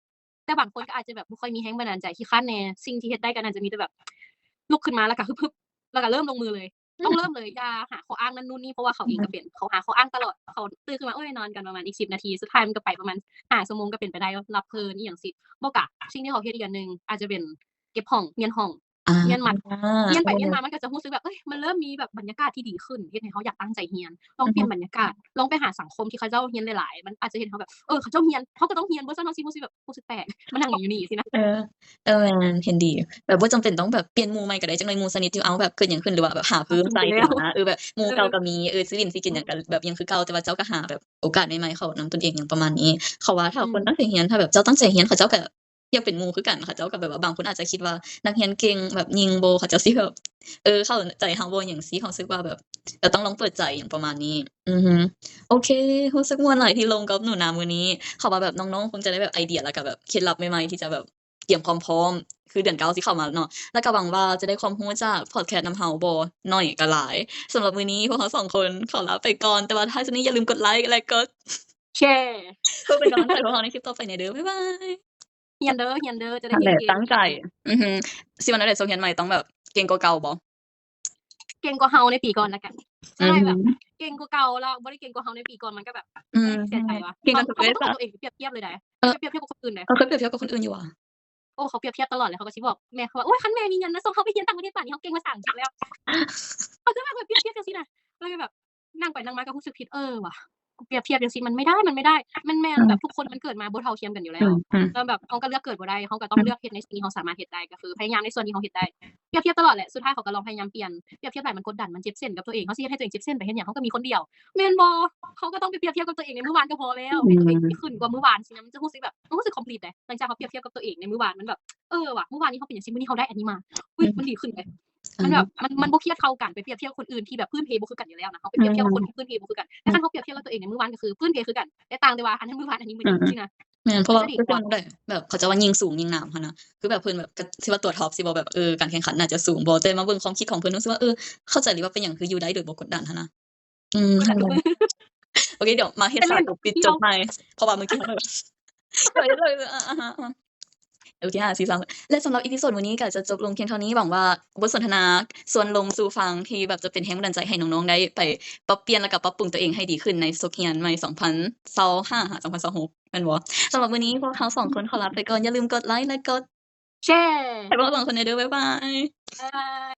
ແຕ່ບາງຄົນກໍອາດຈະແບບບໍ່ຄ່ອຍມີແຮງບັນດານໃຈ ຂີ້ຄ້ານແດ່ ສິ່ງທີ່ເຮັດໄດ້ກໍໜ້າຈະມີແຕ່ແບບລຸກຂຶ້ນມາ ແລ້ວກໍຮຶບໆ ແລ້ວກໍເລີ່ມລົງມືເລີຍ ອືມ ຕ້ອງເລີ່ມເລີຍ ຢ່າຫາຂໍ້ອ້າງນັ້ນນູ້ນນີ້ ເພາະວ່າເຂົາເອງກໍເປັນ ອືມ ເຂົາຫາຂໍ້ອ້າງຕະຫຼອດ ເຂົາຕື່ນຂຶ້ນມາ ໂອ້ຍ ນອນກ່ອນ ປະມານອີກສິບນາທີ ສຸດທ້າຍມັນກໍໄປປະມານຫ້າຊົ່ວໂມງ ກໍເປັນໄປໄດ້ ຫຼັບເພີນອີ່ຫຍັງຊີ້ ບໍ່ກະ ສິ່ງທີ່ເຂົາເຮັດອີກອັນໜຶ່ງອາດຈະເປັນ ເກັບຫ້ອງ ຮຽນຫ້ອງ ອ່າ ຮຽນມັດ ຮຽນໄປຮຽນມາ ມັນກໍຈະຮູ້ສຶກແບບ ເອີຍ ມັນເລີ່ມມີແບບບັນຍາກາດທີ່ດີຂຶ້ນ ເຮັດໃຫ້ເຮົາຢາກຕັ້ງໃຈຮຽນ ລອງປ່ຽນ ອືຮຶ ບັນຍາກາດ ລອງໄປຫາສັງຄົມທີ່ເຂົາເຈົ້າຮຽນຫຼາຍໆ ມັນອາດຈະເຮັດໃຫ້ເຮົາແບບ ເອີ ເຂົາເຈົ້າຮຽນ ເຮົາກໍຕ້ອງຮຽນ ບໍ່ຊັ້ນເຮົາຊິຮູ້ສຶກແບບ ຮູ້ສຶກແປກ ມານັ່ງຫຍັງຢູ່ນີ້ຊີ້ນະ. ເອີ ເອີ ແມ່ນ ເຫັນດີ ແບບບໍ່ຈຳເປັນຕ້ອງແບບປ່ຽນໝູ່ໃໝ່ກໍໄດ້ ຈັກໜ້ອຍໝູ່ສະໜິດຢູ່ ເອົາ ແບບເກີດຫຍັງຂຶ້ນ ຫຼືວ່າແບບຫາເພີ່ມໃສ່ຫັ້ນນະ ເອີ ແບບໝູ່ເກົ່າກໍມີ ເອີ ຊິຫຼິ້ນຊິກິນຫຍັງກໍແບບຍັງຄືເກົ່າ ແຕ່ວ່າເຈົ້າກໍຫາແບບໂອກາດໃໝ່ໆເຂົ້ານຳຕົນເອງ ຫຍັງປະມານນີ້ ເຂົາວ່າຖ້າ ອືມ ຄົນຕັ້ງໃຈຮຽນ ຖ້າແບບເຈົ້າຕັ້ງໃຈຮຽນ ເຂົາເຈົ້າກໍ ຢາກເປັນໝູ່ຄືກັນ ເຂົາເຈົ້າກໍແບບວ່າ ບາງຄົນອາດຈະຄິດວ່ານັກຮຽນເກັ່ງແບບຍິງບໍ່ ເຂົາເຈົ້າຊິແບບ ເອີ ເຂົ້າໃຈເຮົາບໍ່ ຫຍັງຊີ້ ເຮົາຮູ້ສຶກວ່າແບບ ກໍຕ້ອງລອງເປີດໃຈ ຫຍັງປະມານນີ້. ອືຮຶ ໂອເຄ ຮູ້ສຶກມ່ວນຫຼາຍທີ່ລົມກັບໜູນາມື້ນີ້. ຫວັງວ່າແບບນ້ອງໆຄົງຈະໄດ້ແບບໄອເດຍ ແລ້ວກໍແບບເຄັດລັບໃໝ່ໆທີ່ຈະແບບ ຕຽມຄວາມພ້ອມ ຄືເດືອນເກົ້າຊິເຂົ້າມາແລ້ວເນາະ ແລ້ວກໍຫວັງວ່າຈະໄດ້ຄວາມຮູ້ຈາກພອດແຄສນຳເຮົາ ບໍ່ໜ້ອຍກໍຫຼາຍ. ສຳລັບມື້ນີ້ພວກເຮົາສອງຄົນຂໍລາໄປກ່ອນ ແຕ່ວ່າທ້າຍສຸດນີ້ຢ່າລືມກົດໄລ ແລະ ກົດແຊ ເພື່ອເປັນກຳລັງໃຈພວກເຮົາໃນຄລິບຕໍ່ໄປແດ່ເດີ. ບາຍບາຍ. ຮຽນເດີ ຮຽນເດີ ຈະໄດ້ເກັ່ງໆ ຕັ້ງໃຈ. ອືຮຶ ຊິວ່າແນວໃດ? ຊ່ວງຮຽນໃໝ່ຕ້ອງແບບເກັ່ງກວ່າເກົ່າບໍ່? ເກັ່ງກວ່າເຮົາໃນປີກ່ອນລະກັນ. ອືມ ແບບເກັ່ງກວ່າເກົ່າລະ ບໍ່ໄດ້ເກັ່ງກວ່າເຮົາໃນປີກ່ອນ ມັນກໍແບບ ອືມ ເສຍໃຈວ່າ ເກັ່ງກັນທຸກເວລາ. ບາງຄົນເຂົາບໍ່ເອົາຕົວເອງໄປປຽບທຽບເລີຍໃດ. ເອີ ເຂົາປຽບທຽບກັບຄົນອື່ນເດ. ເຂົາເຄີຍປຽບທຽບກັບຄົນອື່ນຢູ່ຫວາ? ໂອ້ ເຂົາປຽບທຽບຕະຫຼອດເລີຍ. ເຂົາກໍຊິບອກແມ່ເຂົາວ່າ ໂອ້ຍ ຄັນແມ່ມີເງິນນະ ສົ່ງເຮົາໄປຮຽນຕ່າງປະເທດ ປ່ານນີ້ເຮົາເກັ່ງພາສາອັງກິດແລ້ວ. ເຂົາຄືແບບປຽບທຽບຈັ່ງຊີ້ນະ ແລ້ວກໍແບບ ນັ່ງໄປນັ່ງມາກໍຮູ້ສຶກຜິດ ເອີຫວາ ປຽບທຽບຈັ່ງຊີ້ມັນບໍ່ໄດ້ ມັນບໍ່ໄດ້. ມັນແມ່ນແບບ ອືມ ທຸກຄົນມັນເກີດມາບໍ່ເທົ່າທຽມກັນຢູ່ແລ້ວ. ອືມ ແລ້ວແບບເຮົາກໍເລືອກເກີດບໍ່ໄດ້ ເຮົາກໍຕ້ອງເລືອກເຮັດໃນສິ່ງທີ່ເຮົາສາມາດເຮັດໄດ້ ກໍຄືພະຍາຍາມໃນສ່ວນທີ່ເຮົາເຮັດໄດ້. ປຽບທຽບຕະຫຼອດແຫຼະ ສຸດທ້າຍເຂົາກໍລອງພະຍາຍາມປ່ຽນ. ປຽບທຽບຫຼາຍມັນກົດດັນ ມັນເຈັບເສັ້ນກັບຕົວເອງ ເຮົາຊິເຮັດໃຫ້ຕົວເອງເຈັບເສັ້ນໄປເຮັດຫຍັງ? ເຮົາກໍມີຄົນດຽວ ແມ່ນບໍ່? ເຮົາກໍຕ້ອງໄປປຽບທຽບກັບຕົວເອງໃນມື້ວານກໍພໍແລ້ວ ໃຫ້ຕົວເອງດີຂຶ້ນກວ່າມື້ວານຊີ້ນະ ມັນຈະຮູ້ສຶກແບບ ມັນຮູ້ສຶກຄອມພລີດເດ. ຫຼັງຈາກເຮົາປຽບທຽບກັບຕົວເອງໃນມື້ວານ ມັນແບບ ເອີຫວາ ມື້ວານນີ້ເຮົາເປັນຫຍັງຊີ້ ມື້ນີ້ເຮົາໄດ້ອັນນີ້ມາ ອຸ້ຍ ມັນດີຂຶ້ນເດ. ມັນແບບ ມັນ ມັນບໍ່ຄຽດເທົ່າກັນ ໄປປຽບທຽບຄົນອື່ນທີ່ແບບພື້ນເພບໍ່ຄືກັນຢູ່ແລ້ວນະ. ເຮົາໄປປຽບທຽບກັບຄົນທີ່ພື້ນເພບໍ່ຄືກັນ ແຕ່ຄັນເຮົາປຽບທຽບກັບຕົວເອງໃນມື້ວານກໍຄືພື້ນເພຄືກັນ ແຕ່ຕ່າງແຕ່ວ່າອັນນັ້ນມື້ວານ ອັນນີ້ມື້ນີ້ຊີ້ນະ. ແມ່ນ ເພາະວ່າຄືເປັນໄດ້ ແບບເຂົາເຈົ້າວ່າຍິ່ງສູງຍິ່ງໜາວຫັ້ນນະ ຄືແບບເພິ່ນແບບ ກໍຊິວ່າຕົວທັອບຊິບໍ່ ແບບ ເອີ ການແຂ່ງຂັນໜ້າຈະສູງບໍ່ ແຕ່ມາເບິ່ງຄວາມຄິດຂອງເພິ່ນ ຮູ້ສຶກວ່າ ເອີ ເຂົ້າໃຈເລີຍວ່າເປັນຫຍັງຄືຢູ່ໄດ້ໂດຍບໍ່ກົດດັນຫັ້ນນະ. ອືມ ໂອເຄ ດຽວມາເຮັດສາຍຈົບປິດຈົບໃໝ່ ເພາະວ່າມື້ກີ້ເຮົາ ໂອເຄ ຫ້າ ສີ່ ສາມ ແລະ ສຳລັບອີພີສອງມື້ນີ້ກໍຈະຈົບລົງພຽງເທົ່ານີ້. ຫວັງວ່າບົດສົນທະນາຊວນລົມສູ່ຟັງ ທີ່ແບບຈະເປັນແຮງບັນດານໃຈໃຫ້ນ້ອງໆໄດ້ໄປປັບປ່ຽນ ແລ້ວກໍປັບປຸງຕົວເອງໃຫ້ດີຂຶ້ນໃນສົກຮຽນໃໝ່ ສອງພັນຊາວຫ້າ ຫາ ສອງພັນຊາວຫົກ ແມ່ນບໍ່? ສຳລັບມື້ນີ້ພວກເຮົາສອງຄົນຂໍລາໄປກ່ອນ. ຢ່າລືມກົດໄລ ແລະ ກົດແຊໃຫ້ພວກເຮົາສອງຄົນແດ່ເດີ. ບາຍບາຍ. ບາຍບາຍ.